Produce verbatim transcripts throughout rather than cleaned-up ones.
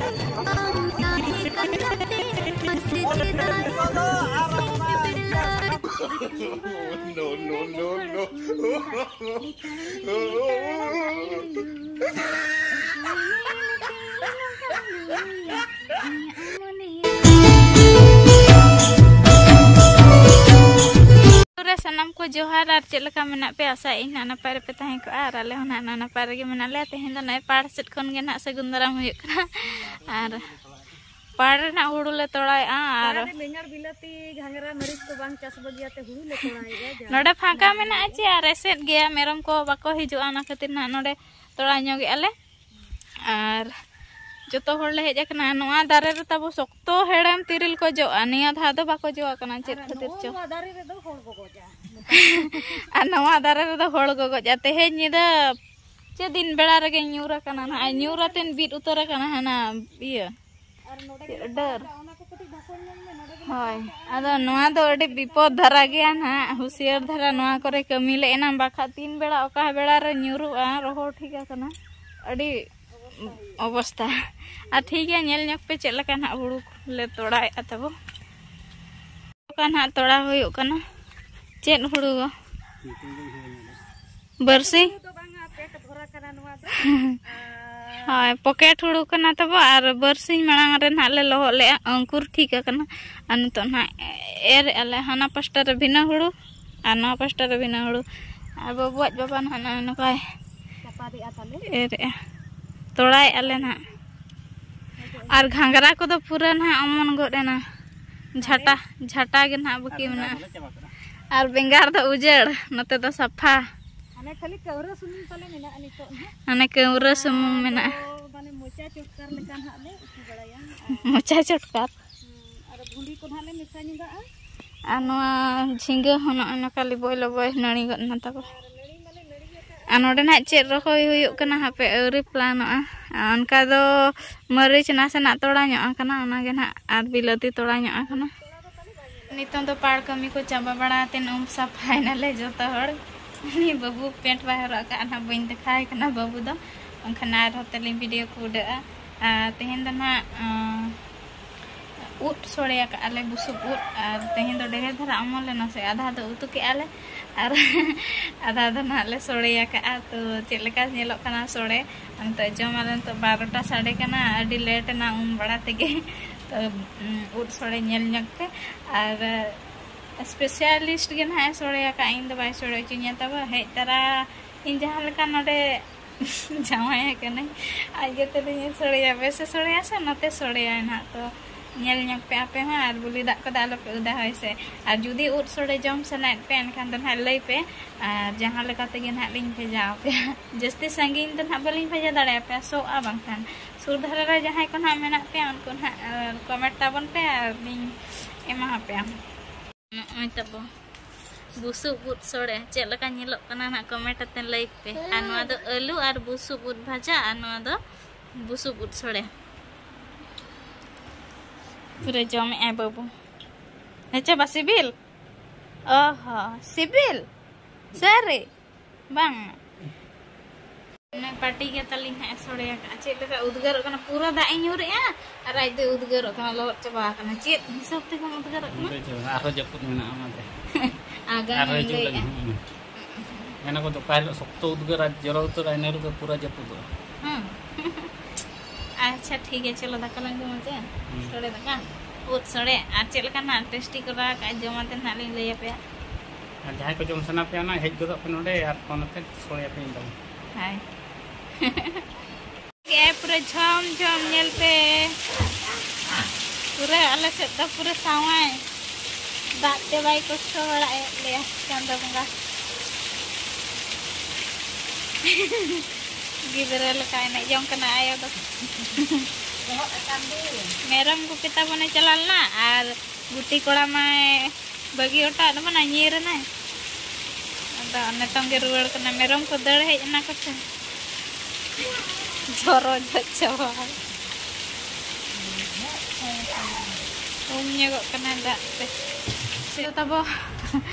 No, no, no, no. ᱨᱮ ᱥᱟᱱᱟᱢ ᱠᱚ ᱡᱚᱦᱟᱨ᱾ ᱟᱨ ᱪᱮᱫ ᱞᱮᱠᱟ ᱢᱮᱱᱟᱜ ᱯᱮᱭᱟ? ᱟᱥᱟᱭᱮᱫ ᱟᱹᱧ ᱱᱟᱜ ᱱᱟᱯᱟᱭ ᱨᱮᱯᱮ ᱛᱟᱦᱮᱸ ᱠᱚᱜᱼᱟ᱾ ᱟᱨ ᱟᱞᱮ ᱦᱚᱸ ᱱᱟᱜ ᱱᱟᱯᱟᱭ ᱨᱮᱜᱮ ᱢᱮᱱᱟᱜ ᱞᱮᱭᱟ᱾ ᱛᱮᱦᱮᱧ ᱫᱚ ᱱᱚᱜᱼᱚᱭ ᱯᱟᱲ ᱥᱮᱫ ᱠᱷᱚᱱ ᱜᱮ ᱱᱟᱜ ᱥᱟᱹᱜᱩᱱ ᱫᱟᱨᱟᱢ ᱦᱩᱭᱩᱜ ᱠᱟᱱᱟ᱾ ᱟᱨ ᱯᱟᱲ ᱨᱮᱱᱟᱜ ᱦᱩᱲᱩ ᱞᱮ ᱛᱚᱲᱟᱭᱮᱫᱼᱟ᱾ ᱟᱨ ᱚᱲᱟᱜ ᱨᱮ ᱵᱮᱸᱜᱟᱲ, ᱵᱤᱞᱟᱹᱛᱤ, ᱜᱷᱟᱸᱜᱽᱨᱟ, ᱢᱟᱹᱨᱤᱪ ᱠᱚ ᱵᱟᱝ ᱪᱟᱥ ᱵᱟᱹᱜᱤᱭᱟᱛᱮ ᱦᱩᱲᱩ ᱞᱮ ᱛᱚᱲᱟᱭᱮᱫᱼᱟ᱾ ᱡᱟ ᱱᱚᱰᱮ ᱯᱷᱟᱸᱠᱟ ᱢᱮᱱᱟᱜᱼᱟ ᱪᱮ? ᱟᱨ ᱮᱥᱮᱫ ᱜᱮᱭᱟ, ᱢᱮᱨᱚᱢ ᱠᱚ ᱵᱟᱠᱚ ᱦᱤᱡᱩᱜᱼᱟ, ᱚᱱᱟ ᱠᱷᱟᱹᱛᱤᱨ ᱱᱟᱜ ᱱᱚᱰᱮ ᱛᱚᱲᱟ ᱧᱚᱜᱮᱫᱼᱟ ᱞᱮ᱾ ᱟᱨ ᱡᱚᱛᱚ ᱦᱚᱲ ᱞᱮ ᱦᱮᱡ ᱟᱠᱟᱱᱟ᱾ ᱱᱚᱣᱟ ᱫᱟᱨᱮ ᱨᱮ ᱛᱟᱵᱚ ᱥᱚᱠᱛᱚ ᱦᱮᱲᱮᱢ ᱛᱤᱨᱤᱞ ᱠᱚ ᱡᱚᱜᱼᱟ, ᱱᱤᱭᱟᱹ ᱫᱷᱟᱣ ᱫᱚ ᱵᱟᱠᱚ ᱡᱚ ᱟᱠᱟᱱᱟ᱾ ᱪᱮᱫ ᱟᱨ ᱠᱷᱟᱹᱛᱤᱨ ᱱᱚᱜᱼᱚ ᱪᱚ? ᱱᱚᱣᱟ ᱫᱟᱨᱮ ᱨᱮᱫᱚ ᱦᱚᱲ ᱠᱚ ᱜᱚᱡᱟ᱾ ᱟᱨ ᱱᱚᱣᱟ ᱫᱟᱨᱮ ᱨᱮᱫᱚ ᱦᱚᱲ ᱠᱚ ᱜᱚᱡᱟ᱾ ᱛᱮᱦᱮᱧ ᱧᱤᱫᱟᱹ ᱪᱮ ᱫᱤᱱ ᱵᱮᱲᱟ ᱨᱮᱜᱮ ᱧᱩᱨ ᱟᱠᱟᱱᱟ ᱱᱟᱦᱟᱜ, ᱧᱩᱨ ᱟᱛᱮᱱ ᱵᱤᱫ ᱩᱛᱟᱹᱨ ᱟᱠᱟᱱᱟ ᱦᱟᱱᱟ ᱤᱭᱟᱹ᱾ ᱟᱨ ᱱᱚᱰᱮ ᱜᱮ ᱪᱮᱫ ᱰᱟᱹᱨ? ᱚᱱᱟ ᱠᱚ ᱠᱟᱹᱴᱤᱡ ᱵᱷᱟᱥᱚᱱ ᱧᱚᱜ ᱢᱮ, ᱱᱚᱰᱮ ᱜᱮ ᱦᱳᱭ, ᱟᱫᱚ ᱱᱚᱣᱟ ᱫᱚ ᱟᱹᱰᱤ ᱵᱤᱯᱚᱫ ᱫᱷᱟᱨᱟ ᱜᱮᱭᱟ ᱱᱟᱦᱟᱜ, ᱦᱩᱥᱭᱟᱹᱨ ᱫᱷᱟᱨᱟ ᱱᱚᱣᱟ ᱠᱚᱨᱮ ᱠᱟᱹᱢᱤ ᱞᱮ ᱮᱱᱟᱢ, ᱵᱟᱠᱷᱟᱡ ᱛᱤᱱ ᱵᱮᱲᱟ ᱚᱠᱟ ᱵᱮᱲᱟ ᱨᱮ ᱧᱩᱨᱩᱜᱼᱟ, ᱨᱚᱦᱚᱲ ᱴᱷᱤᱠ ᱟᱠᱟᱱᱟ, ᱟᱹᱰᱤ ᱚᱵᱚᱥᱛᱟ᱾ ᱟᱨ ᱴᱷᱤᱠ ᱜᱮᱭᱟ, ᱧᱮᱞ ᱧᱚᱜ ᱯᱮ ᱪᱮᱫ ᱞᱮᱠᱟ ᱱᱟᱦᱟᱜ ᱦᱩᱲᱩ ᱞᱮ ᱛᱚᱲᱟᱭᱮᱫᱼᱟ ᱛᱟᱵᱚ᱾ ᱚᱠᱟ ᱱᱟᱦᱟᱜ ᱛᱚᱲᱟ ᱦᱩᱭᱩᱜ ᱠᱟᱱᱟ, ᱪᱮᱫ ᱦᱩᱲᱩ ᱜᱚ? ᱵᱟᱹᱨᱥᱤ? ᱦᱳᱭ, ᱯᱚᱠᱮᱴ ᱦᱩᱲᱩ ᱠᱟᱱᱟ ᱛᱟᱵᱚ᱾ ᱟᱨ ᱵᱟᱹᱨᱥᱤᱧ ᱢᱟᱲᱟᱝ ᱨᱮ ᱱᱟᱦᱟᱜ ᱞᱮ ᱞᱚᱦᱚᱫ ᱞᱮᱜᱼᱟ, ᱚᱝᱠᱩᱨ ᱴᱷᱤᱠ ᱟᱠᱟᱱᱟ᱾ ᱟᱨ ᱱᱤᱛᱚᱜ ᱱᱟᱦᱟᱜ ᱮᱨ ᱮᱜᱼᱟ ᱞᱮ, ᱦᱟᱱᱟ ᱯᱟᱥᱴᱟ ᱨᱮ ᱵᱷᱤᱱᱟᱹ ᱦᱩᱲᱩ ᱟᱨ ᱱᱚᱣᱟ ᱯᱟᱥᱴᱟ ᱨᱮ ᱵᱷᱤᱱᱟᱹ ᱦᱩᱲᱩ᱾ ᱟᱨ ᱵᱟᱹᱵᱩᱣᱟᱜ ᱵᱟᱵᱟ ᱱᱟᱦᱟᱜ ᱱᱚᱜᱼᱚᱭ ᱱᱚᱝᱠᱟᱭ ᱪᱟᱯᱟᱫᱮᱜᱼᱟ ᱛᱟᱞᱮ᱾ ᱮᱨᱮᱜᱼᱟ, ᱛᱚᱲᱟᱭᱮᱜᱼᱟ ᱞᱮ ᱱᱟᱦᱟᱜ᱾ ᱟᱨ ᱜᱷᱟᱸᱜᱽᱨᱟ ᱠᱚᱫᱚ ᱯᱩᱨᱟᱹ ᱱᱟᱦᱟᱜ ᱚᱢᱚᱱ ᱜᱚᱫ ᱮᱱᱟ᱾ ᱡᱷᱟᱴᱟ, ᱡᱷᱟᱴᱟ ᱜᱮ ᱱᱟᱦᱟᱜ ᱵᱟᱹᱠᱤ ᱢᱮᱱᱟᱜᱼᱟ᱾ ᱟᱨ ᱵᱮᱸᱜᱟᱲ ᱫᱚ ᱩᱡᱟᱹᱲ, ᱱᱚᱛᱮ ᱫᱚ ᱥᱟᱯᱷᱟ᱾ ᱦᱟᱱᱮ ᱠᱷᱟᱹᱞᱤ ᱠᱟᱹᱣᱨᱟᱹ ᱥᱩᱢᱩᱝ ᱛᱟᱞᱮ ᱢᱮᱱᱟᱜᱼᱟ ᱱᱤᱛᱚᱜ ᱱᱟᱦᱟᱜ᱾ ᱦᱟᱱᱮ ᱠᱟᱹᱣᱨᱟᱹ ᱥᱩᱢᱩᱝ ᱢᱮᱱᱟᱜᱼᱟ᱾ ᱟᱫᱚ ᱢᱟᱱᱮ ᱢᱚᱪᱟ ᱪᱚᱴᱠᱟᱨ ᱞᱮᱠᱟ ᱱᱟᱦᱟᱜ ᱞᱮ ᱩᱛᱩ ᱵᱟᱲᱟᱭᱟ᱾ ᱟᱨ ᱢᱚᱪᱟ ᱪᱚᱴᱠᱟᱨ᱾ ᱦᱩᱸ, ᱟᱨ ᱵᱷᱩᱸᱰᱤ ᱠᱚ ᱱᱟᱦᱟᱜ ᱞᱮ ᱢᱮᱥᱟ ᱧᱚᱜᱟᱜᱼᱟ᱾ ᱟᱨ ᱱᱚᱣᱟ ᱡᱷᱤᱸᱜᱟᱹ ᱦᱚᱸ ᱱᱚᱜᱼᱚᱭ ᱱᱚᱝᱠᱟ ᱞᱤᱵᱚᱭ ᱞᱚᱵᱚᱭ ᱱᱟᱹᱲᱤ ᱜᱚᱫ ᱮᱱᱟ ᱛᱟᱵᱚ᱾ ᱟᱨ ᱱᱟᱹᱲᱤ ᱢᱟᱞᱮ ᱱᱟᱹᱲᱤ ᱟᱠᱟᱫᱼᱟ᱾ ᱟᱨ ᱱᱚᱰᱮ ᱱᱟᱦᱟᱜ ᱪᱮᱫ ᱨᱚᱦᱚᱭ ᱦᱩᱭᱩᱜ ᱠᱟᱱᱟ ᱦᱟᱯᱮ ᱟᱹᱣᱨᱤ ᱯᱞᱟᱱᱚᱜᱼᱟ᱾ ᱟᱨ ᱚᱱᱠᱟ ᱫᱚ ᱢᱟᱹᱨᱤᱪ ᱱᱟᱥᱮᱱᱟᱜ ᱛᱚᱲᱟ ᱧᱚᱜ ᱟᱠᱟᱱᱟ, ᱚᱱᱟᱜᱮ ᱱᱟᱦᱟᱜ, ᱟᱨ ᱵᱤᱞᱟᱹᱛᱤ ᱛᱚᱲᱟ ᱧᱚᱜ ᱟᱠᱟᱱᱟ᱾ ᱱᱤᱛᱚᱝ ᱫᱚ ᱯᱟᱲ ᱠᱟᱹᱢᱤ ᱠᱚ ᱪᱟᱵᱟ ᱵᱟᱲᱟ ᱠᱟᱛᱮᱫ ᱩᱢ ᱥᱟᱯᱷᱟᱭᱮᱱᱟᱞᱮ ᱡᱚᱛᱚ ᱦᱚᱲ᱾ ᱩᱱᱤ ᱵᱟᱹᱵᱩ ᱯᱮᱱᱴ ᱵᱟᱭ ᱦᱚᱨᱚᱜ ᱟᱠᱟᱫᱼᱟ, ᱱᱟᱦᱟᱜ ᱵᱟᱹᱧ ᱫᱮᱠᱷᱟᱣ ᱟᱭ ᱠᱟᱱᱟ ᱵᱟᱹᱵᱩ ᱫᱚ, ᱵᱟᱝᱠᱷᱟᱱ ᱟᱨᱦᱚᱸ ᱛᱟᱹᱞᱤᱧ ᱵᱷᱤᱰᱤᱭᱳ ᱠᱚ ᱩᱰᱟᱹᱜᱼᱟ᱾ ᱟᱨ ᱛᱮᱦᱮᱧ ᱫᱚ ᱱᱟᱦᱟᱜ, ᱟᱸ, ᱩᱫ ᱥᱳᱲᱮ ᱟᱠᱟᱫᱼᱟ ᱞᱮ, ᱵᱩᱥᱩᱵ ᱩᱫ᱾ ᱟᱨ ᱛᱮᱦᱮᱧ ᱫᱚ ᱰᱷᱮᱨ ᱫᱷᱟᱨᱟ ᱚᱢᱚᱱ ᱞᱮᱱᱟ ᱥᱮ, ᱟᱫᱷᱟ ᱫᱚ ᱩᱛᱩ ᱠᱮᱫᱼᱟ ᱞᱮ ᱟᱨ ᱟᱫᱷᱟ ᱫᱚ ᱱᱟᱦᱟᱜ ᱞᱮ ᱥᱳᱲᱮ ᱟᱠᱟᱫᱼᱟ᱾ ᱛᱚ ᱪᱮᱫ ᱞᱮᱠᱟ ᱧᱮᱞᱚᱜ ᱠᱟᱱᱟ ᱥᱳᱲᱮ? ᱱᱤᱛᱚᱜ ᱡᱚᱢ ᱟᱞᱮ, ᱱᱤᱛᱚᱜ ᱵᱟᱨᱚᱴᱟ ᱥᱟᱰᱮ ᱠᱟᱱᱟ, ᱟᱹᱰᱤ ᱞᱮᱴ ᱮᱱᱟ ᱩᱢ ᱵᱟᱲᱟ ᱛᱮᱜᱮ᱾ ᱛᱚ, ᱩᱸ, ᱩᱫ ᱥᱳᱲᱮ ᱧᱮᱞ ᱧᱚᱜ ᱯᱮ᱾ ᱟᱨ ᱥᱯᱮᱥᱟᱞᱤᱥᱴ ᱜᱮ ᱱᱟᱦᱟᱜ ᱮ ᱥᱳᱲᱮ ᱟᱠᱟᱫᱼᱟ, ᱤᱧ ᱫᱚ ᱵᱟᱭ ᱥᱳᱲᱮ ᱦᱚᱪᱚᱧᱟ᱾ ᱛᱟᱵᱚ ᱦᱮᱡ ᱛᱟᱨᱟ ᱤᱧ ᱡᱟᱦᱟᱸ ᱞᱮᱠᱟ ᱱᱚᱰᱮ ᱡᱟᱶᱟᱭ ᱟᱠᱟᱱᱟᱹᱧ, ᱟᱡ ᱜᱮ ᱛᱟᱞᱤᱧ ᱮ ᱥᱳᱲᱮᱭᱟ, ᱵᱮᱥᱮ ᱥᱳᱲᱮᱭᱟ ᱥᱮ ᱱᱚᱛᱮ ᱥᱳᱲᱮᱭᱟᱭ ᱱᱟᱦᱟᱜ᱾ ᱛᱚ ᱧᱮᱞ ᱧᱚᱜ ᱯᱮ ᱟᱯᱮ ᱦᱚᱸ, ᱟᱨ ᱵᱩᱞᱤ ᱫᱟᱜ ᱠᱚᱫᱚ ᱟᱞᱚ ᱯᱮ ᱩᱫᱟ, ᱦᱳᱭ ᱥᱮ᱾ ᱟᱨ ᱡᱩᱫᱤ ᱩᱫ ᱥᱳᱲᱮ ᱡᱚᱢ ᱥᱟᱱᱟᱭᱮᱫ ᱯᱮ, ᱮᱱᱠᱷᱟᱱ ᱫᱚ ᱱᱟᱦᱟᱜ ᱞᱟᱹᱭ ᱯᱮ, ᱟᱨ ᱡᱟᱦᱟᱸ ᱞᱮᱠᱟ ᱛᱮᱜᱮ ᱱᱟᱦᱟᱜ ᱞᱤᱧ ᱵᱷᱮᱡᱟ ᱟᱯᱮᱭᱟ᱾ ᱡᱟᱹᱥᱛᱤ ᱥᱟᱺᱜᱤᱧ ᱫᱚ ᱱᱟᱦᱟᱜ ᱵᱟᱹᱞᱤᱧ ᱵᱷᱮᱡᱟ ᱫᱟᱲᱮᱭᱟᱯᱮᱭᱟ, ᱥᱚᱜᱼᱟ ᱵᱟᱝᱠᱷᱟᱱ᱾ ᱥᱩᱨ ᱫᱷᱟᱨᱮ ᱨᱮ ᱡᱟᱦᱟᱸᱭ ᱠᱚ ᱱᱟᱦᱟᱜ ᱢᱮᱱᱟᱜ ᱯᱮᱭᱟ, ᱩᱱᱠᱩ ᱱᱟᱦᱟᱜ, ᱟᱨ, ᱠᱚᱢᱮᱱᱴ ᱛᱟᱵᱚᱱ ᱯᱮ, ᱟᱨ ᱞᱤᱧ ᱮᱢᱟ ᱟᱯᱮᱭᱟ᱾ ᱱᱚᱜᱼᱚᱭ ᱛᱟᱵᱚ ᱵᱩᱥᱩᱵ ᱩᱫ ᱥᱳᱲᱮ ᱪᱮᱫ ᱞᱮᱠᱟ ᱧᱮᱞᱚᱜ ᱠᱟᱱᱟ ᱱᱟᱦᱟᱜ, ᱠᱚᱢᱮᱱᱴ ᱟᱛᱮ ᱞᱟᱹᱭ ᱯᱮ᱾ ᱟᱨ ᱱᱚᱣᱟ ᱫᱚ ᱟᱹᱞᱩ ᱟᱨ ᱵᱩᱥᱩᱵ ᱩᱫ ᱵᱷᱟᱡᱟ, ᱟᱨ ᱱᱚᱣᱟ ᱫᱚ ᱵᱩᱥᱩᱵ ᱩᱫ ᱥᱳᱲᱮ᱾ ᱯᱩᱨᱟᱹ ᱡᱚᱢᱮᱜᱼᱟᱭ ᱵᱟᱹᱵᱩ᱾ ᱦᱮᱸ ᱪᱮ ᱵᱟ ᱥᱤᱵᱤᱞ? ᱚ ᱦᱚᱸ, ᱥᱤᱵᱤᱞ? ᱥᱟᱹᱨᱤ? ᱵᱟᱝ᱾ ᱚᱱᱮ ᱯᱟᱹᱴᱤ ᱜᱮ ᱛᱟᱞᱤᱧ ᱦᱟᱸᱜ ᱮ ᱥᱚᱲᱮ ᱟᱠᱟᱫᱼᱟ᱾ ᱪᱮᱫ ᱞᱮᱠᱟ ᱩᱫᱽᱜᱟᱹᱨᱚᱜ ᱠᱟᱱᱟ, ᱯᱩᱨᱟᱹ ᱫᱟᱜ ᱤᱧ ᱧᱩᱨᱮᱜᱼᱟ ᱟᱨ ᱟᱡ ᱫᱚᱭ ᱩᱫᱽᱜᱟᱹᱨᱚᱜ ᱠᱟᱱᱟ, ᱞᱚᱦᱚᱫ ᱪᱟᱵᱟ ᱟᱠᱟᱱᱟ᱾ ᱪᱮᱫ ᱦᱤᱥᱟᱹᱵ ᱛᱮᱜᱮᱢ ᱩᱫᱽᱜᱟᱹᱨᱚᱜ ᱠᱟᱱᱟ? ᱵᱩᱡᱷᱟᱹᱣ, ᱟᱨᱦᱚᱸ ᱡᱟᱹᱯᱩᱫ ᱢᱮᱱᱟᱜᱼᱟ ᱚᱱᱟᱛᱮ᱾ ᱟᱜᱟᱢ ᱟᱨᱦᱚᱸ ᱮᱢ ᱦᱤᱡᱩᱜ ᱞᱟᱹᱭᱮᱜᱼᱟ᱾ ᱞᱟᱹᱜᱤᱫ, ᱦᱩᱸ᱾ ᱢᱮᱱᱟ ᱠᱚ ᱚᱠᱟ ᱦᱤᱞᱳᱜ ᱥᱚᱠᱛᱚ ᱩᱫᱽᱜᱟᱹᱨᱟ, ᱡᱚᱨᱚ ᱩᱛᱟᱹᱨᱟ, ᱤᱱᱟᱹ ᱦᱤᱞᱳᱜ ᱫᱚ ᱯᱩᱨᱟᱹ ᱡᱟᱹᱯᱩᱫᱚᱜᱼᱟ᱾ ᱦᱩᱸ᱾ ᱟᱪᱪᱷᱟ, ᱴᱷᱤᱠ ᱜᱮᱭᱟ, ᱪᱚᱞᱚ ᱫᱟᱠᱟ ᱞᱟᱝ ᱡᱚᱢᱟ ᱪᱮ? ᱦᱩᱸ᱾ ᱥᱚᱲᱮ ᱫᱟᱠᱟ, ᱩᱫ ᱥᱚᱲᱮ, ᱟᱨ ᱪᱮᱫ ᱞᱮᱠᱟ ᱱᱟᱜ ᱴᱮᱥᱴᱤ ᱠᱚᱨᱟᱣ ᱠᱟᱜᱼᱟ, ᱡᱚᱢ ᱟᱛᱮ ᱱᱟᱜ ᱞᱤᱧ ᱞᱟᱹᱭ ᱟᱯᱮᱭᱟ᱾ ᱟᱨ ᱡᱟᱦᱟᱸᱭ ᱠᱚ ᱡᱚᱢ ᱥᱟᱱᱟ ᱯᱮᱭᱟ, ᱚᱱᱟ ᱦᱮᱡ ᱜᱚᱫᱚᱜ ᱯᱮ ᱱᱚᱰᱮ ᱟᱨ ᱯᱷᱳᱱ ᱟᱛᱮ ᱥᱚᱲᱮ ᱟᱯᱮ ᱤᱧ ᱫᱚ᱾ ᱦᱳᱭ᱾ ᱜᱮ ᱯᱩᱨᱟᱹ ᱡᱷᱚᱢ ᱡᱷᱚᱢ ᱧᱮᱞ ᱯᱮ᱾ ᱯᱩᱨᱟᱹ ᱟᱞᱮ ᱥᱮᱫ ᱫᱚ ᱯᱩᱨᱟᱹ ᱥᱟᱶᱟᱭ ᱫᱟᱜ ᱛᱮ ᱵᱟᱭ ᱠᱚᱥᱴᱚ ᱵᱟᱲᱟᱭᱮᱫ ᱞᱮᱭᱟ ᱪᱟᱸᱫᱚ ᱵᱚᱸᱜᱟ᱾ ᱜᱤᱫᱽᱨᱟᱹ ᱞᱮᱠᱟ ᱮᱱᱮᱡ ᱡᱚᱝ ᱠᱟᱱᱟ ᱟᱭᱳ ᱫᱚ᱾ ᱞᱚᱦᱚᱫ ᱟᱠᱟᱱ ᱫᱚ᱾ ᱢᱮᱨᱚᱢ ᱜᱩᱯᱤ ᱛᱟᱵᱚᱱᱮ ᱪᱟᱞᱟᱣ ᱞᱮᱱᱟ ᱟᱨ ᱜᱩᱛᱤ ᱠᱚᱲᱟ ᱢᱟᱭ ᱵᱟᱹᱜᱤ ᱦᱚᱴᱚ ᱟᱫ ᱵᱚᱱᱟ, ᱧᱤᱨ ᱮᱱᱟᱭ᱾ ᱟᱫᱚ ᱱᱤᱛᱚᱝ ᱜᱮ ᱨᱩᱣᱟᱹᱲ ᱠᱟᱱᱟ, ᱢᱮᱨᱚᱢ ᱠᱚ ᱫᱟᱹᱲ ᱦᱮᱡ ᱮᱱᱟ ᱠᱚ ᱥᱮ᱾ ᱡᱷᱚᱨᱚ ᱡᱷᱚᱡ ᱪᱟᱵᱟ᱾ ᱩᱢ ᱧᱚᱜᱚᱜ ᱠᱟᱱᱟᱭ ᱫᱟᱜ ᱛᱮ᱾ ᱥᱮ ᱛᱟᱵᱚ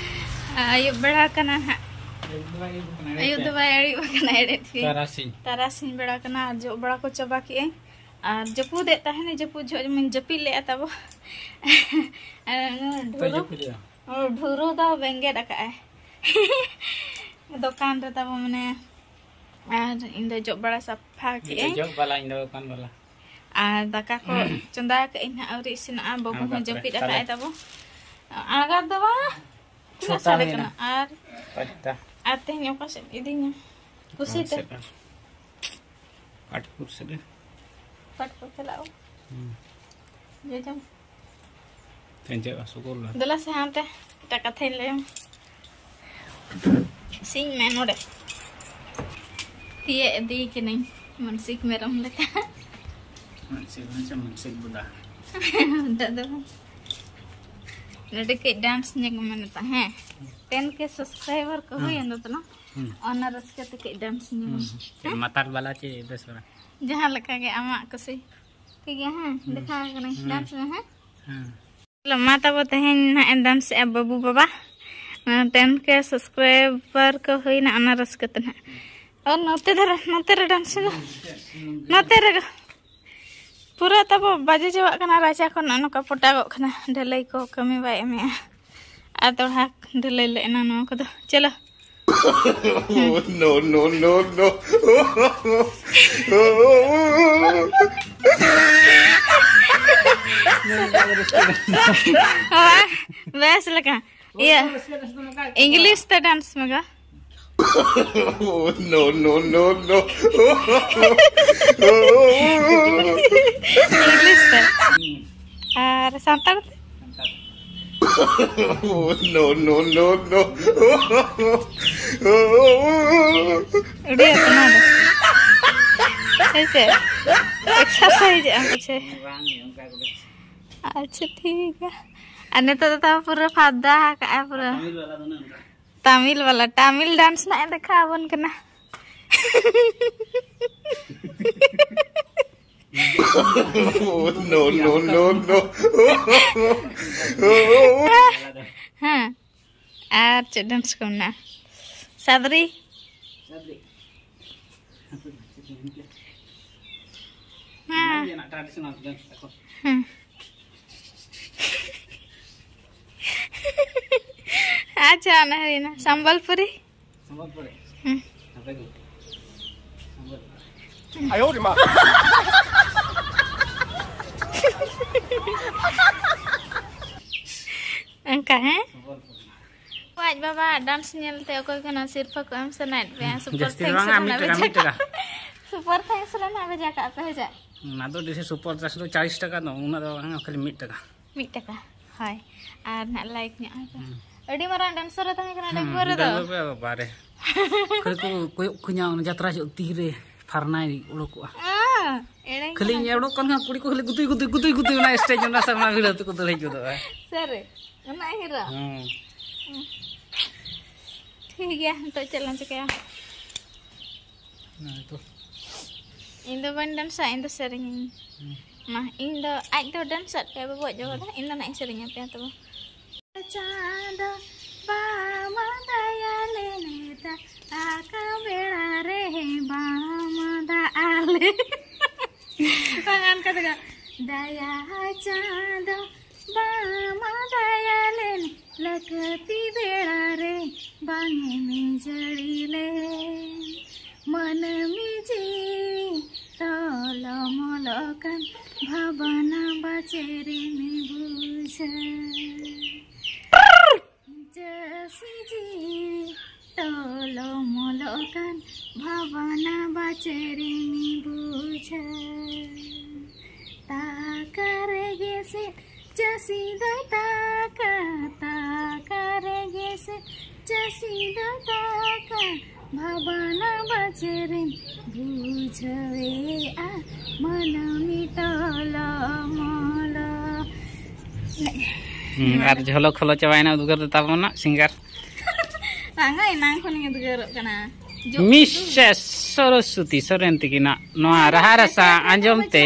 ᱟᱹᱭᱩᱵ ᱵᱮᱲᱟ ᱠᱟᱱᱟ ᱦᱟᱸᱜ᱾ ᱟᱹᱭᱩᱵ ᱫᱚ ᱵᱟᱭ ᱟᱹᱭᱩᱵ ᱠᱟᱱᱟ, ᱟᱹᱭᱩᱵ ᱫᱚ ᱵᱟᱭ ᱟᱹᱭᱩᱵ ᱠᱟᱱᱟ, ᱮᱲᱮ ᱴᱷᱤᱠ᱾ ᱛᱟᱨᱟᱥᱤᱧ᱾ ᱛᱟᱨᱟᱥᱤᱧ ᱵᱮᱲᱟ ᱠᱟᱱᱟ, ᱟᱨ ᱡᱚᱜ ᱵᱟᱲᱟ ᱠᱚ ᱪᱟᱵᱟ ᱠᱮᱜᱼᱟᱹᱧ᱾ ᱟᱨ ᱡᱟᱹᱯᱩᱫᱮᱫ ᱛᱟᱦᱮᱱᱮ, ᱡᱟᱹᱯᱩᱫ ᱡᱚᱦᱚᱜ ᱡᱮᱢᱚᱱ ᱡᱟᱹᱯᱤᱫ ᱞᱮᱫᱼᱟ ᱛᱟᱵᱚ᱾ ᱟᱨ ᱰᱷᱩᱨᱩ, ᱰᱷᱩᱨᱩ ᱫᱚ ᱵᱮᱸᱜᱮᱫ ᱟᱠᱟᱫᱼᱟᱭ᱾ ᱫᱚᱠᱟᱱ ᱨᱮ ᱛᱟᱵᱚ ᱢᱟᱱᱮ, ᱟᱨ ᱤᱧ ᱫᱚ ᱡᱚᱜ ᱵᱟᱲᱟ ᱥᱟᱯᱷᱟ ᱠᱮᱫ ᱟᱹᱧ᱾ ᱡᱚᱜ ᱵᱟᱞᱟ, ᱤᱧ ᱫᱚ ᱫᱚᱠᱟᱱ ᱵᱟᱞᱟ᱾ ᱟᱨ ᱫᱟᱠᱟ ᱠᱚ ᱪᱚᱸᱫᱟ ᱠᱟᱜ ᱟᱹᱧ ᱦᱟᱸᱜ, ᱟᱹᱣᱨᱤ ᱤᱥᱤᱱᱚᱜᱼᱟ᱾ ᱵᱟᱹᱵᱩ ᱦᱚᱸ ᱡᱟᱹᱯᱤᱫ ᱟᱠᱟᱫ ᱟᱭ ᱛᱟᱵᱚ᱾ ᱟᱬᱜᱟᱛ ᱫᱚ ᱵᱟᱝ, ᱛᱤᱱᱟᱹᱜ ᱥᱟᱰᱮ ᱠᱟᱱᱟ? ᱟᱨ, ᱟᱨ ᱛᱮᱦᱮᱧ ᱚᱠᱟ ᱥᱮᱫ ᱤᱫᱤᱧᱟ? ᱠᱩᱥᱤ ᱛᱮ᱾ ᱯᱟᱴᱯᱩᱨ ᱥᱮᱫ ᱨᱮ᱾ ᱯᱟᱴᱯᱩᱨ ᱪᱟᱞᱟᱜ ᱟᱵᱚ᱾ ᱦᱩᱸ᱾ ᱡᱚᱡᱚᱢ᱾ ᱛᱮᱦᱮᱧ ᱪᱮᱫ ᱨᱚᱥᱚᱜᱚᱞᱞᱟ? ᱫᱮᱞᱟ ᱥᱮ ᱦᱟᱱᱛᱮ ᱮᱴᱟᱜ ᱠᱟᱛᱷᱟᱧ ᱞᱟᱹᱭᱟᱢ᱾ ᱥᱤᱧ ᱢᱮ ᱱᱚᱰᱮ᱾ ᱛᱤᱭᱟᱹᱜ ᱤᱫᱤ ᱠᱟᱹᱱᱟᱹᱧ ᱢᱟᱱᱥᱤᱠ ᱢᱮᱨᱚᱢ ᱞᱮᱠᱟ᱾ ᱢᱟᱱᱥᱤᱠ ᱢᱮᱨᱚᱢ ᱥᱮ ᱢᱟᱱᱥᱤᱠ ᱵᱚᱫᱟ? ᱵᱚᱫᱟ ᱫᱚ ᱵᱟᱝ᱾ ᱱᱚᱰᱮ ᱠᱟᱹᱡ dance ᱧᱮᱞ ᱢᱮ ᱱᱤᱛᱚᱜ, ᱦᱮᱸ᱾ ten K subscriber ᱠᱚ ᱦᱩᱭᱮᱱ ᱫᱚ ᱛᱟᱞᱟᱝ᱾ ᱦᱩᱸ᱾ ᱚᱱᱟ ᱨᱟᱹᱥᱠᱟᱹ ᱛᱮ ᱠᱟᱹᱡ dance ᱧᱮᱞ ᱢᱮ᱾ ᱦᱩᱸ᱾ ᱦᱮᱸ? ᱢᱟᱛᱟᱞ ᱵᱟᱞᱟ ᱪᱮ ᱵᱮᱥ ᱵᱟᱞᱟ? ᱡᱟᱦᱟᱸ ᱞᱮᱠᱟ ᱜᱮ ᱟᱢᱟᱜ ᱠᱩᱥᱤ᱾ ᱴᱷᱤᱠ ᱜᱮᱭᱟ, ᱦᱮᱸ? ᱦᱩᱸ᱾ ᱫᱮᱠᱷᱟᱣ ᱠᱟᱹᱱᱟᱹᱧ, ᱦᱩᱸ᱾ Dance ᱢᱮ, ᱦᱮᱸ? ᱦᱮᱸ᱾ ᱪᱚᱞᱚ, ᱢᱟ ᱛᱟᱵᱚ ᱛᱮᱦᱮᱧ ᱱᱟᱦᱟᱜ ᱮ dance ᱮᱜᱼᱟ ᱵᱟᱹᱵᱩ ᱵᱟᱵᱟ᱾ ten K subscriber ᱠᱚ ᱦᱩᱭᱱᱟ, ᱚᱱᱟ ᱨᱟᱹᱥᱠᱟᱹ ᱛᱮ ᱱᱟᱦᱟᱜ᱾ ᱟᱨ ᱱᱚᱛᱮ ᱫᱷᱟᱨᱮ, ᱱᱚᱛᱮ ᱨᱮ dance ᱢᱮ᱾ ᱱᱚᱛᱮ ᱨᱮ᱾ ᱯᱩᱨᱟᱹ ᱛᱟᱵᱚ ᱵᱟᱡᱮ ᱪᱟᱵᱟᱜ ᱠᱟᱱᱟ, ᱨᱟᱪᱟ ᱠᱷᱚᱱ ᱱᱚᱜᱼᱚ ᱱᱚᱝᱠᱟ ᱯᱚᱴᱟᱜᱚᱜ ᱠᱟᱱᱟ᱾ ᱰᱷᱟᱹᱞᱟᱹᱭ ᱠᱚ ᱠᱟᱹᱢᱤ ᱵᱟᱭ ᱮᱢᱮᱜᱼᱟ᱾ ᱟᱨ ᱫᱚᱲᱦᱟ ᱰᱷᱟᱹᱞᱟᱹᱭ ᱞᱮ ᱮᱱᱟ ᱱᱚᱣᱟ ᱠᱚᱫᱚ᱾ ᱪᱚᱞᱚ᱾ No, no, no, no. ᱦᱳᱭ, ᱵᱮᱥ ᱞᱮᱠᱟ᱾ ᱤᱭᱟᱹ, English ᱛᱮ dance ᱢᱮ ᱜᱚ᱾ No, no, no, no. English ᱛᱮ᱾ ᱟᱨ ᱥᱟᱱᱛᱟᱲ ᱛᱮ? No, no, no, no. Odia ᱛᱮ ᱱᱚᱣᱟ ᱫᱚ᱾ ᱦᱮᱸ ᱥᱮ? Exercise ᱮᱜᱼᱟ ᱯᱟᱪᱷᱮ᱾ ᱟᱪᱪᱷᱟ, ᱴᱷᱤᱠ ᱜᱮᱭᱟ᱾ ᱟᱨ ᱱᱤᱛᱚᱜ ᱫᱚ ᱛᱟᱣ ᱯᱩᱨᱟᱹ ᱯᱷᱟᱫᱟ ᱟᱠᱟᱜᱼᱟ ᱯᱩᱨᱟᱹ᱾ ᱛᱟᱢᱤᱞ ᱵᱟᱞᱟ, ᱛᱟᱢᱤᱞ dance ᱱᱟᱜ ᱮ ᱫᱮᱠᱷᱟᱣ ᱟᱵᱚᱱ ᱠᱟᱱᱟ᱾ No, no, no, no. ᱦᱮᱸ, ᱟᱨ ᱪᱮᱫ dance ᱠᱚ ᱢᱮᱱᱟᱜᱼᱟ? ᱥᱟᱫᱽᱨᱤ᱾ ᱚᱱᱟ ᱜᱮ ᱱᱟᱜ traditional ᱡᱚᱢ ᱛᱟᱠᱚ᱾ ᱦᱩᱸ᱾ ᱟᱪᱪᱷᱟ, ᱚᱱᱟ ᱦᱩᱭᱱᱟ ᱥᱟᱢᱵᱟᱞᱯᱩᱨᱤ᱾ ᱥᱟᱢᱵᱟᱞᱯᱩᱨᱤ᱾ ᱦᱩᱸ᱾ ᱟᱯᱮ ᱫᱚ? ᱥᱟᱢᱵᱟᱞᱯᱩᱨᱤ᱾ ᱚᱱᱠᱟ, ᱦᱮᱸ? ᱥᱟᱢᱵᱟᱞᱯᱩᱨᱤ᱾ ᱟᱡ ᱵᱟᱵᱟ dance ᱧᱮᱞᱛᱮ ᱚᱠᱚᱭ ᱠᱚ ᱱᱚᱣᱟ ᱥᱤᱨᱯᱷᱟᱹ ᱠᱚ ᱮᱢ ᱥᱟᱱᱟᱭᱮᱫ ᱯᱮᱭᱟ? ᱦᱩᱸ, ᱥᱩᱯᱟᱨ ᱡᱟᱹᱥᱛᱤ ᱫᱚ ᱛᱷᱮᱝᱠᱥ ᱵᱟᱝᱟ, ᱨᱮ ᱢᱤᱫ ᱱᱟᱜ ᱴᱟᱠᱟ, ᱵᱷᱮᱡᱟ ᱢᱤᱫ ᱴᱟᱠᱟ᱾ ᱠᱟᱜ ᱯᱮ᱾ ᱥᱩᱯᱟᱨ ᱛᱷᱮᱝᱠᱥ ᱨᱮ ᱱᱟᱜ ᱵᱷᱮᱡᱟ ᱠᱟᱜ ᱯᱮ, ᱦᱮᱸ ᱪᱮ? ᱚᱱᱟ ᱫᱚ ᱵᱮᱥᱤ ᱥᱩᱯᱟᱨ ᱛᱷᱮᱝᱠᱥ ᱫᱚ ᱪᱟᱞᱤᱥ ᱴᱟᱠᱟ ᱫᱚ, ᱩᱱᱟᱹᱜ ᱫᱚ ᱵᱟᱝᱟ, ᱠᱷᱟᱹᱞᱤ ᱢᱤᱫ ᱴᱟᱠᱟ᱾ ᱢᱤᱫ ᱴᱟᱠᱟ, ᱦᱳᱭ᱾ ᱟᱨ ᱱᱟᱜ ᱞᱟᱭᱤᱠ ᱧᱚᱜ ᱟᱭ ᱯᱮ᱾ ᱦᱩᱸ᱾ ᱟᱹᱰᱤ ᱢᱟᱨᱟᱝ ᱰᱮᱱᱥᱟᱨ ᱮ ᱛᱟᱦᱮᱸ ᱠᱟᱱᱟ ᱦᱩᱸ, ᱰᱟᱺᱜᱩᱣᱟᱹ ᱨᱮᱫᱚ᱾ ᱰᱟᱺᱜᱩᱣᱟᱹ ᱨᱮ ᱵᱟᱵᱟᱨᱮ᱾ ᱠᱷᱟᱹᱞᱤ ᱠᱚ ᱠᱚᱭᱚᱜ ᱠᱚᱧᱟ, ᱚᱱᱟ ᱡᱟᱛᱨᱟ ᱡᱚᱦᱚᱜ ᱛᱤᱨᱮ ᱯᱷᱟᱨᱱᱟᱭ ᱚᱰᱚᱠᱚᱜᱼᱟ᱾ ᱟᱸ, ᱮᱲᱮᱧ ᱠᱷᱟᱹᱞᱤ ᱠᱟᱱᱟ ᱤᱧ ᱠᱚ᱾ ᱚᱰᱚᱠ ᱠᱟᱱ ᱠᱷᱟᱱ ᱠᱩᱲᱤ ᱠᱚ ᱠᱷᱟᱹᱞᱤ ᱜᱩᱫᱩᱭ, ᱜᱩᱫᱩᱭ, ᱜᱩᱫᱩᱭ, ᱜᱩᱫᱩᱭ, ᱚᱱᱟ ᱥᱴᱮᱡᱽ, ᱚᱱᱟ ᱥᱟᱢᱱᱟ ᱵᱷᱤᱲ ᱟᱹᱛᱩ ᱠᱚ ᱫᱟᱹᱲ ᱦᱮᱡ ᱜᱚᱫᱚᱜᱼᱟ᱾ ᱥᱟᱹᱨᱤ? ᱩᱱᱟᱹᱜ ᱦᱤᱨᱳ? ᱦᱩᱸ᱾ ᱴᱷᱤᱠ ᱜᱮᱭᱟ, ᱱᱤᱛᱚᱜ ᱪᱮᱫ ᱞᱟᱝ ᱪᱤᱠᱟᱹᱭᱟ? ᱦᱮᱸ ᱛᱚ᱾ ᱤᱧ ᱫᱚ ᱵᱟᱹᱧ ᱰᱮᱱᱥᱟ, ᱤᱧ ᱫᱚ ᱥᱮᱨᱮᱧᱤᱧ᱾ ᱦᱩᱸ᱾ ᱢᱟ, ᱤᱧ ᱫᱚ, ᱟᱡ ᱫᱚ ᱰᱮᱱᱥ ᱟᱫ ᱯᱮᱭᱟ, ᱵᱟᱵᱩ ᱟᱡ ᱡᱚᱜᱟ ᱫᱚ, ᱤᱧ ᱫᱚ ᱱᱟᱜ ᱤᱧ ᱥᱮᱨᱮᱧ ᱟᱯᱮᱭᱟ ᱛᱚᱵᱮ᱾ ᱪᱟᱸᱫᱚ ᱵᱟᱢ ᱫᱟᱭᱟ ᱞᱮᱱᱮ ᱫᱟᱠᱟ ᱵᱮᱲᱟ ᱨᱮ ᱵᱟᱢ ᱫᱟᱜ ᱟᱞᱮ᱾ ᱵᱟᱝ, ᱚᱱᱠᱟ ᱫᱚ ᱵᱟᱝ᱾ ᱫᱟᱭᱟ ᱪᱟᱸᱫᱚ ᱵᱟᱢ ᱫᱟᱭᱟ ᱞᱮᱱ, ᱞᱟᱹᱠᱛᱤ ᱵᱮᱲᱟ ᱨᱮ ᱵᱟᱝ ᱮᱢ ᱡᱟᱹᱲᱤ ᱞᱮᱱ᱾ ᱢᱟᱹᱱᱢᱤ ᱡᱤᱣᱤ ᱛᱚᱞᱚᱢᱚᱞᱚᱜ ᱠᱟᱱ, ᱵᱷᱟᱵᱽᱱᱟ ᱵᱟᱪᱮᱨᱮᱢ ᱵᱩᱡᱷᱟᱹᱣ᱾ ᱪᱟᱹᱥᱤ ᱡᱤᱣᱤ ᱛᱚᱞᱚᱢᱚᱞᱚᱜ ᱠᱟᱱ, ᱵᱷᱟᱵᱽᱱᱟ ᱵᱟᱪᱮᱨᱮᱢ ᱵᱩᱡᱷᱟᱹᱣ᱾ ᱛᱟᱠᱟ ᱨᱮᱜᱮ ᱥᱮ ᱪᱟᱹᱥᱤ ᱫᱚᱭ ᱛᱟᱠᱟ, ᱛᱟᱠᱟ ᱨᱮᱜᱮ ᱥᱮ ᱪᱟᱹᱥᱤ ᱫᱚᱭ ᱛᱟᱠᱟ, ᱵᱷᱟᱵᱽᱱᱟ ᱵᱟᱪᱮᱨᱮᱢ ᱵᱩᱡᱷᱟᱹᱣᱮᱜᱼᱟ, ᱢᱟᱹᱱᱢᱤ ᱴᱚᱞᱚᱢᱚᱞᱚ᱾ ᱦᱩᱸ, ᱟᱨ ᱡᱷᱚᱞᱚ ᱠᱷᱚᱞᱚ ᱪᱟᱵᱟᱭᱮᱱᱟ ᱩᱫᱽᱜᱟᱹᱨ ᱫᱚ ᱛᱟᱵᱚᱱᱟ ᱥᱤᱝᱜᱟᱨ᱾ ᱵᱟᱝᱟ, ᱮᱱᱟᱝ ᱠᱷᱚᱱᱤᱧ ᱩᱫᱽᱜᱟᱹᱨᱚᱜ ᱠᱟᱱᱟ᱾ ᱡᱚ-, ᱢᱤᱥᱮᱥ ᱥᱚᱨᱚᱥᱚᱛᱤ ᱥᱚᱨᱮᱱ ᱛᱤᱠᱤᱱᱟᱜ ᱱᱚᱣᱟ ᱨᱟᱦᱟ ᱨᱟᱥᱟ ᱟᱸᱡᱚᱢ ᱛᱮ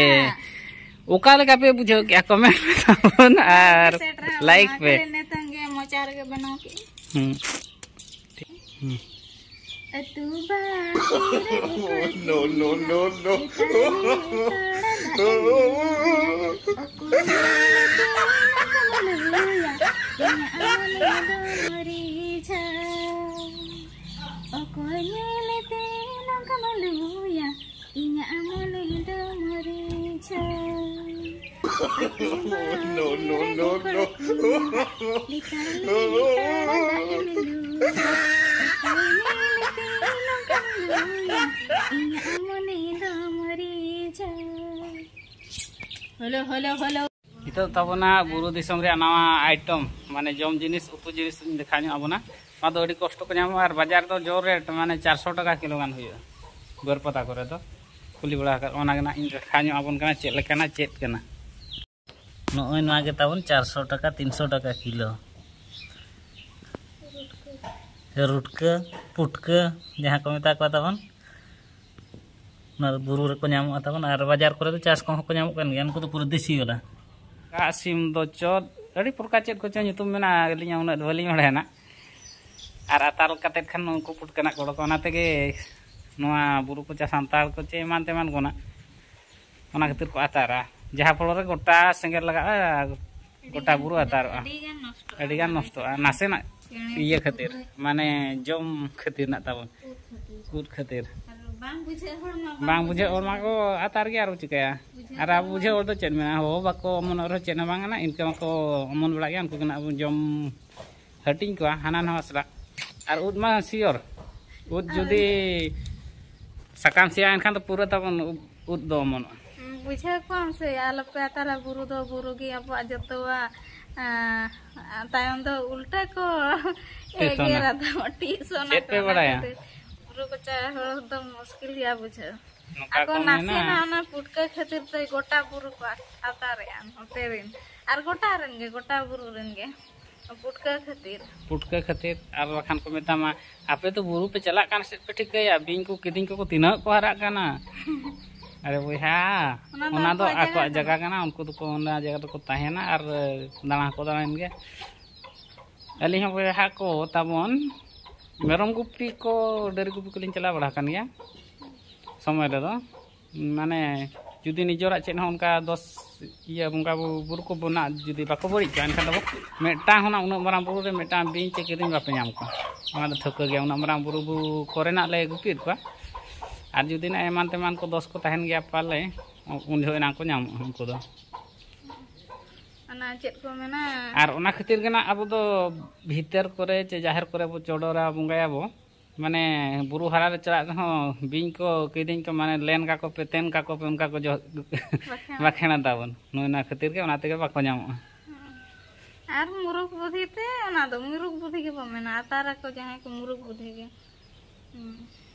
ᱚᱠᱟ ᱞᱮᱠᱟ ᱯᱮ ᱵᱩᱡᱷᱟᱹᱣ ᱠᱮᱜᱼᱟ? ᱠᱚᱢᱮᱱᱴ ᱨᱮ ᱛᱟᱵᱚᱱ ᱟᱨ ᱠᱮᱥᱮᱴ ᱨᱮᱦᱚᱸ ᱞᱟᱭᱤᱠ ᱵᱮᱱᱟᱣ ᱯᱮ᱾ ᱠᱟᱛᱮ ᱱᱤᱛᱚᱝ ᱜᱮ ᱢᱚᱪᱟ ᱨᱮᱜᱮ ᱵᱮᱱᱟᱣ ᱠᱮᱜᱼᱟ᱾ ᱦᱩᱸ᱾ ᱦᱩᱸ᱾ ᱟᱹᱛᱩ ᱵᱟᱹᱲᱤ ᱨᱮ ᱠᱚᱲᱟ No, no, no, no. ᱞᱮᱛᱟᱲ ᱞᱮᱛᱟᱲ ᱫᱟᱜ ᱮᱢ ᱞᱩᱭᱟ. ᱚᱠᱚᱭ ᱧᱮᱞ ᱛᱮ ᱱᱚᱝᱠᱟᱢ ᱞᱩᱭᱟ? ᱤᱧᱟᱜ ᱢᱚᱱᱮ ᱫᱚ ᱢᱚᱨᱤᱪ ᱡᱷᱟᱞ. ᱚᱠᱚᱭ ᱧᱮᱞ ᱛᱮ ᱱᱚᱝᱠᱟᱢ ᱞᱩᱭᱟ? ᱤᱧᱟᱜ ᱢᱚᱱᱮ ᱫᱚ ᱢᱚᱨᱤᱪ ᱡᱷᱟᱞ. No, no, no, no. ᱞᱮᱛᱟᱲ ᱞᱮᱛᱟᱲ ᱫᱟᱜ ᱮᱢ ᱞᱩᱭᱟ. ᱚᱠᱚᱭ ᱧᱮᱞ ᱛᱮ ᱱᱚᱝᱠᱟᱢ ᱞᱩᱭᱟ? ᱤᱧᱟᱜ ᱢᱚᱱᱮ ᱫᱚ ᱢᱚᱨᱤᱪ ᱡᱷᱟᱞ. Hello, hello, hello. ᱱᱤᱛᱚᱜ ᱛᱟᱵᱚᱱᱟ ᱵᱩᱨᱩ ᱫᱤᱥᱚᱢ ᱨᱮᱭᱟᱜ ᱱᱟᱣᱟ ᱟᱭᱴᱮᱢ, ᱢᱟᱱᱮ ᱡᱚᱢ ᱡᱤᱱᱤᱥ, ᱩᱛᱩ ᱡᱤᱱᱤᱥ ᱤᱧ ᱫᱮᱠᱷᱟᱣ ᱧᱚᱜ ᱟᱵᱚᱱᱟ᱾ ᱱᱚᱣᱟ ᱫᱚ ᱟᱹᱰᱤ ᱠᱚᱥᱴᱚ ᱠᱚ ᱧᱟᱢᱚᱜᱼᱟ ᱟᱨ ᱵᱟᱡᱟᱨ ᱨᱮᱫᱚ ᱡᱳᱨ ᱨᱮᱴ, ᱢᱟᱱᱮ ᱪᱟᱨᱥᱚ ᱴᱟᱠᱟ ᱠᱤᱞᱳ ᱜᱟᱱ ᱦᱩᱭᱩᱜᱼᱟ ᱵᱟᱹᱨᱯᱟᱫᱟ ᱠᱚᱨᱮ ᱫᱚ᱾ ᱠᱩᱞᱤ ᱵᱟᱲᱟ ᱟᱠᱟᱫ, ᱚᱱᱟ ᱜᱮ ᱱᱟᱜ ᱤᱧ ᱫᱮᱠᱷᱟᱣ ᱧᱚᱜ ᱟᱵᱚᱱ ᱠᱟᱱᱟ ᱪᱮᱫ ᱞᱮᱠᱟᱱᱟ, ᱪᱮᱫ ᱠᱟᱱᱟ᱾ ᱱᱚᱜᱼᱚᱭ ᱱᱚᱣᱟ ᱜᱮ ᱛᱟᱵᱚᱱ ᱪᱟᱨᱥᱚ ᱴᱟᱠᱟ, ᱛᱤᱱᱥᱚ ᱴᱟᱠᱟ ᱠᱤᱞᱳ᱾ ᱨᱩᱴᱠᱟᱹ, ᱯᱩᱴᱠᱟᱹ, ᱡᱟᱦᱟᱸ ᱠᱚ ᱢᱮᱛᱟ ᱠᱚᱣᱟ ᱛᱟᱵᱚᱱ, ᱚᱱᱟ ᱫᱚ ᱵᱩᱨᱩ ᱨᱮᱠᱚ ᱧᱟᱢᱚᱜᱼᱟ ᱛᱟᱵᱚᱱ, ᱟᱨ ᱵᱟᱡᱟᱨ ᱠᱚᱨᱮ ᱫᱚ ᱪᱟᱥ ᱠᱚᱦᱚᱸ ᱠᱚ ᱧᱟᱢᱚᱜ ᱠᱟᱱ ᱜᱮᱭᱟ᱾ ᱩᱱᱠᱩ ᱫᱚ ᱯᱩᱨᱟᱹ ᱫᱮᱥᱤ ᱵᱟᱞᱟ᱾ ᱠᱟᱜ ᱥᱤᱢ ᱫᱚ ᱪᱚᱫ, ᱟᱹᱰᱤ ᱯᱨᱚᱠᱟᱨ ᱪᱮᱫ ᱠᱚᱪᱚ ᱧᱩᱛᱩᱢ ᱢᱮᱱᱟᱜᱼᱟ, ᱟᱹᱞᱤᱧ ᱦᱚᱸ ᱩᱱᱟᱹᱜ ᱫᱚ ᱵᱟᱹᱞᱤᱧ ᱵᱟᱲᱟᱭᱟ ᱱᱟᱜ᱾ ᱟᱨ ᱟᱛᱟᱨ ᱠᱟᱛᱮᱫ ᱠᱷᱟᱱ ᱩᱱᱠᱩ ᱯᱩᱴᱠᱟᱹ ᱱᱟᱜ ᱠᱚ ᱚᱰᱚᱠᱚᱜᱼᱟ᱾ ᱚᱱᱟ ᱛᱮᱜᱮ ᱱᱚᱣᱟ ᱵᱩᱨᱩ ᱠᱚᱪᱟ ᱥᱟᱱᱛᱟᱲ ᱠᱚ ᱪᱮ ᱮᱢᱟᱱ ᱛᱮᱢᱟᱱ ᱠᱚ ᱱᱟᱜ, ᱚᱱᱟ ᱠᱷᱟᱹᱛᱤᱨ ᱠᱚ ᱟᱛᱟᱨᱟ, ᱡᱟᱦᱟᱸ ᱯᱷᱚᱞᱚ ᱨᱮ ᱜᱚᱴᱟ ᱥᱮᱸᱜᱮᱞ ᱞᱟᱜᱟᱜᱼᱟ, ᱜᱚᱴᱟ ᱵᱩᱨᱩ ᱟᱛᱟᱨᱚᱜᱼᱟ᱾ ᱟᱹᱰᱤ ᱜᱟᱱ ᱱᱚᱥᱴᱚᱜᱼᱟ᱾ ᱟᱹᱰᱤ ᱜᱟᱱ ᱱᱚᱥᱴᱚᱜᱼᱟ, ᱱᱟᱥᱮᱱᱟᱜ ᱪᱮᱬᱮ ᱤᱭᱟᱹ ᱠᱚ ᱠᱷᱟᱹᱛᱤᱨ, ᱯᱩᱨᱟᱹ ᱢᱟᱱᱮ ᱡᱚᱢ ᱠᱷᱟᱹᱛᱤᱨ ᱱᱟᱜ ᱛᱟᱵᱚᱱ᱾ ᱩᱫ ᱠᱷᱟᱹᱛᱤᱨ᱾ ᱩᱫ ᱠᱷᱟᱹᱛᱤᱨ᱾ ᱟᱨ ᱵᱟᱝ ᱵᱩᱡᱷᱟᱹᱜ ᱦᱚᱲ ᱢᱟ ᱵᱟᱝ ᱵᱩᱡᱷᱟᱹᱜ ᱦᱚᱲ ᱢᱟ ᱠᱚ ᱟᱛᱟᱨ ᱜᱮᱭᱟ, ᱟᱨ ᱪᱤᱠᱟᱹᱭᱟ? ᱵᱩᱡᱷᱟᱹᱜ ᱟᱨ ᱟᱵᱚ ᱦᱚᱲ ᱵᱩᱡᱷᱟᱹᱜ ᱦᱚᱲ ᱫᱚ ᱪᱮᱫ ᱢᱮᱱᱟᱜᱼᱟ, ᱦᱚᱦᱚ ᱵᱟᱠᱚ ᱚᱢᱚᱱᱚᱜ ᱨᱮᱦᱚᱸ ᱪᱮᱫ ᱦᱚᱸ ᱵᱟᱝ ᱠᱟᱱᱟ, ᱤᱱᱠᱟᱹ ᱢᱟᱠᱚ ᱚᱢᱚᱱ ᱵᱟᱲᱟᱜ ᱜᱮᱭᱟ, ᱩᱱᱠᱩ ᱜᱮ ᱱᱟᱜ ᱵᱚᱱ ᱡᱚᱢ ᱦᱟᱹᱴᱤᱧ ᱠᱚᱣᱟ ᱦᱟᱱᱟ ᱱᱟᱣᱟ ᱥᱟᱞᱟᱜ᱾ ᱟᱨ ᱩᱫ ᱢᱟ ᱥᱤᱭᱚᱨ, ᱩᱫ ᱦᱳᱭ᱾ ᱡᱩᱫᱤ ᱥᱟᱠᱟᱢ ᱥᱮᱭᱟ ᱮᱱᱠᱷᱟᱱ ᱫᱚ ᱯᱩᱨᱟᱹ ᱛᱟᱵᱚᱱ ᱩᱫ, ᱩᱫ ᱫᱚ ᱚᱢᱚᱱᱚᱜᱼᱟ᱾ ᱵᱩᱡᱷᱟᱹᱣ ᱠᱚᱣᱟᱢ ᱥᱮ, ᱟᱞᱚᱯᱮ ᱟᱛᱟᱨᱟ, ᱵᱩᱨᱩ ᱫᱚ ᱵᱩᱨᱩ ᱜᱮ ᱟᱵᱚᱣᱟᱜ ᱡᱚᱛᱚᱣᱟᱜ᱾ ᱟᱸ, ᱛᱟᱭᱚᱢ ᱫᱚ ᱩᱞᱴᱟᱹ ᱠᱚ ᱴᱤᱥᱚᱱᱟ᱾ ᱮᱜᱮᱨᱟ ᱛᱟᱢᱟ, ᱴᱤᱥᱚᱱᱟ ᱪᱮᱫ ᱠᱚ, ᱯᱮ ᱚᱱᱟ ᱵᱟᱲᱟᱭᱟ? ᱠᱷᱟᱹᱛᱤᱨ ᱵᱩᱨᱩ ᱠᱚᱪᱟ ᱦᱚᱲ ᱫᱚ ᱢᱩᱥᱠᱤᱞ ᱜᱮᱭᱟ ᱵᱩᱡᱷᱟᱹᱣ᱾ ᱱᱚᱝᱠᱟ ᱟᱠᱚ ᱠᱚ ᱢᱮᱱᱟ᱾ ᱱᱟᱥᱮᱱᱟᱜ ᱚᱱᱟ ᱯᱩᱴᱠᱟᱹ ᱠᱷᱟᱹᱛᱤᱨ ᱛᱮ ᱜᱚᱴᱟ ᱵᱩᱨᱩ ᱠᱚ ᱟᱛᱟᱨᱮᱜᱼᱟ ᱱᱚᱛᱮ ᱨᱮᱱ, ᱟᱨ ᱜᱚᱴᱟ ᱨᱮᱱ ᱜᱮ, ᱜᱚᱴᱟ ᱵᱩᱨᱩ ᱨᱮᱱ ᱜᱮ᱾ ᱯᱩᱴᱠᱟᱹ ᱠᱷᱟᱹᱛᱤᱨ᱾ ᱯᱩᱴᱠᱟᱹ ᱠᱷᱟᱹᱛᱤᱨ, ᱟᱨ ᱵᱟᱠᱷᱟᱱ ᱠᱚ ᱢᱮᱛᱟᱢᱟ, "ᱟᱯᱮ ᱫᱚ ᱵᱩᱨᱩ ᱯᱮ ᱪᱟᱞᱟᱜ ᱠᱟᱱ ᱥᱮᱫ ᱯᱮ ᱴᱷᱤᱠᱟᱹᱭᱟ, ᱵᱤᱧ ᱠᱚ ᱠᱤᱫᱤᱧ ᱠᱚᱠᱚ ᱛᱤᱱᱟᱹᱜ ᱠᱚ ᱦᱟᱨᱟᱜ ᱠᱟᱱᱟ?" ᱟᱨᱮ ᱵᱚᱭᱦᱟ, ᱚᱱᱟ ᱫᱚ ᱚᱱᱟ ᱫᱚ ᱟᱠᱚᱣᱟᱜ ᱟᱠᱚᱣᱟᱜ ᱡᱟᱭᱜᱟ ᱡᱟᱭᱜᱟ ᱠᱟᱱᱟ᱾ ᱠᱟᱱᱟ, ᱩᱱᱠᱩ ᱫᱚᱠᱚ ᱚᱱᱟ ᱡᱟᱭᱜᱟ ᱨᱮᱠᱚ ᱛᱟᱦᱮᱱᱟ ᱟᱨ ᱫᱟᱬᱟ ᱦᱚᱸᱠᱚ ᱫᱟᱬᱟᱱ ᱜᱮᱭᱟ᱾ ᱟᱹᱞᱤᱧ ᱦᱚᱸ ᱵᱚᱭᱦᱟ ᱠᱚ ᱛᱟᱵᱚᱱ ᱢᱮᱨᱚᱢ ᱜᱩᱯᱤ ᱠᱚ, ᱰᱟᱹᱝᱨᱤ ᱜᱩᱯᱤ ᱠᱚᱞᱤᱧ ᱪᱟᱞᱟᱣ ᱵᱟᱲᱟ ᱟᱠᱟᱱ ᱜᱮᱭᱟ ᱥᱚᱢᱚᱭ ᱨᱮᱫᱚ᱾ ᱢᱟᱱᱮ ᱡᱩᱫᱤ ᱱᱤᱡᱮᱨᱟᱜ ᱪᱮᱫ ᱦᱚᱸ ᱚᱱᱠᱟ ᱫᱚᱥ ᱤᱭᱟᱹ ᱵᱚᱸᱜᱟ ᱵᱩ- ᱵᱩᱨᱩ ᱠᱚ ᱵᱚᱱᱟᱜ ᱡᱩᱫᱤ ᱵᱟᱠᱚ ᱵᱟᱹᱲᱤᱡ ᱠᱚᱣᱟ, ᱮᱱᱠᱷᱟᱱ ᱫᱚ ᱢᱤᱫᱴᱟᱝ ᱦᱚᱸ ᱩᱱᱟᱹᱜ ᱢᱟᱨᱟᱝ ᱵᱩᱨᱩ ᱨᱮ ᱢᱤᱫᱴᱟᱝ ᱵᱤᱧ ᱪᱮ ᱠᱤᱫᱤᱧ ᱵᱟᱯᱮ ᱧᱟᱢ ᱠᱚᱣᱟ᱾ ᱚᱱᱟ ᱫᱚ ᱴᱷᱟᱹᱣᱠᱟᱹ ᱜᱮᱭᱟ, ᱩᱱᱟᱹᱜ ᱢᱟᱨᱟᱝ ᱵᱩᱨᱩ ᱵᱩ ᱠᱚᱨᱮᱱᱟᱜ ᱞᱮ ᱜᱩᱯᱤᱭᱮᱫ ᱠᱚᱣᱟ᱾ ᱟᱨ ᱡᱩᱫᱤ ᱱᱟᱜ ᱮᱢᱟᱱ ᱛᱮᱢᱟᱱ ᱠᱚ ᱫᱚᱥ ᱠᱚ ᱛᱟᱦᱮᱱ ᱜᱮᱭᱟ ᱯᱟᱞᱮ, ᱩᱱ ᱡᱚᱦᱚᱜ ᱮᱱᱟᱝ ᱠᱚ ᱧᱟᱢᱚᱜᱼᱟ ᱩᱱᱠᱩ ᱫᱚ᱾ ᱚᱱᱟ ᱪᱮᱫ ᱠᱚ ᱢᱮᱱᱟ? ᱟᱨ ᱚᱱᱟ ᱠᱷᱟᱹᱛᱤᱨ ᱜᱮ ᱱᱟᱜ ᱟᱵᱚ ᱫᱚ ᱵᱷᱤᱛᱟᱹᱨ ᱠᱚᱨᱮ ᱪᱮ ᱡᱟᱦᱮᱨ ᱠᱚᱨᱮ ᱵᱚ ᱪᱚᱰᱚᱨᱟ, ᱵᱚᱸᱜᱟᱭᱟᱵᱚ, ᱢᱟᱱᱮ ᱵᱩᱨᱩ ᱦᱟᱨᱟ ᱨᱮ ᱪᱟᱞᱟᱜ ᱨᱮᱦᱚᱸ ᱵᱤᱧ ᱠᱚ ᱠᱤᱫᱤᱧ ᱠᱚ ᱢᱟᱱᱮ ᱞᱮᱱ ᱠᱟᱠᱚ ᱯᱮ, ᱛᱮᱱ ᱠᱟᱠᱚ ᱯᱮ, ᱚᱱᱠᱟ ᱠᱚ ᱡᱚ- ᱵᱟᱠᱷᱟᱱ ᱵᱟᱠᱷᱮᱬᱟ ᱛᱟᱵᱚᱱ᱾ ᱱᱚᱜᱼᱚ ᱱᱚᱣᱟ ᱠᱷᱟᱹᱛᱤᱨ ᱜᱮ ᱚᱱᱟ ᱛᱮᱜᱮ ᱵᱟᱠᱚ ᱧᱟᱢᱚᱜᱼᱟ᱾ ᱟᱨ ᱢᱩᱨᱩᱠ ᱵᱩᱫᱷᱤ ᱛᱮ, ᱚᱱᱟ ᱫᱚ ᱢᱩᱨᱩᱠ ᱵᱩᱫᱷᱤ ᱜᱮᱵᱚ ᱢᱮᱱᱟ, ᱟᱛᱟᱨ ᱟᱠᱚ ᱡᱟᱦᱟᱸᱭ ᱠᱚ ᱢᱩᱨᱩᱠ ᱵᱩᱫᱷᱤ ᱜᱮ᱾ ᱦᱩᱸ᱾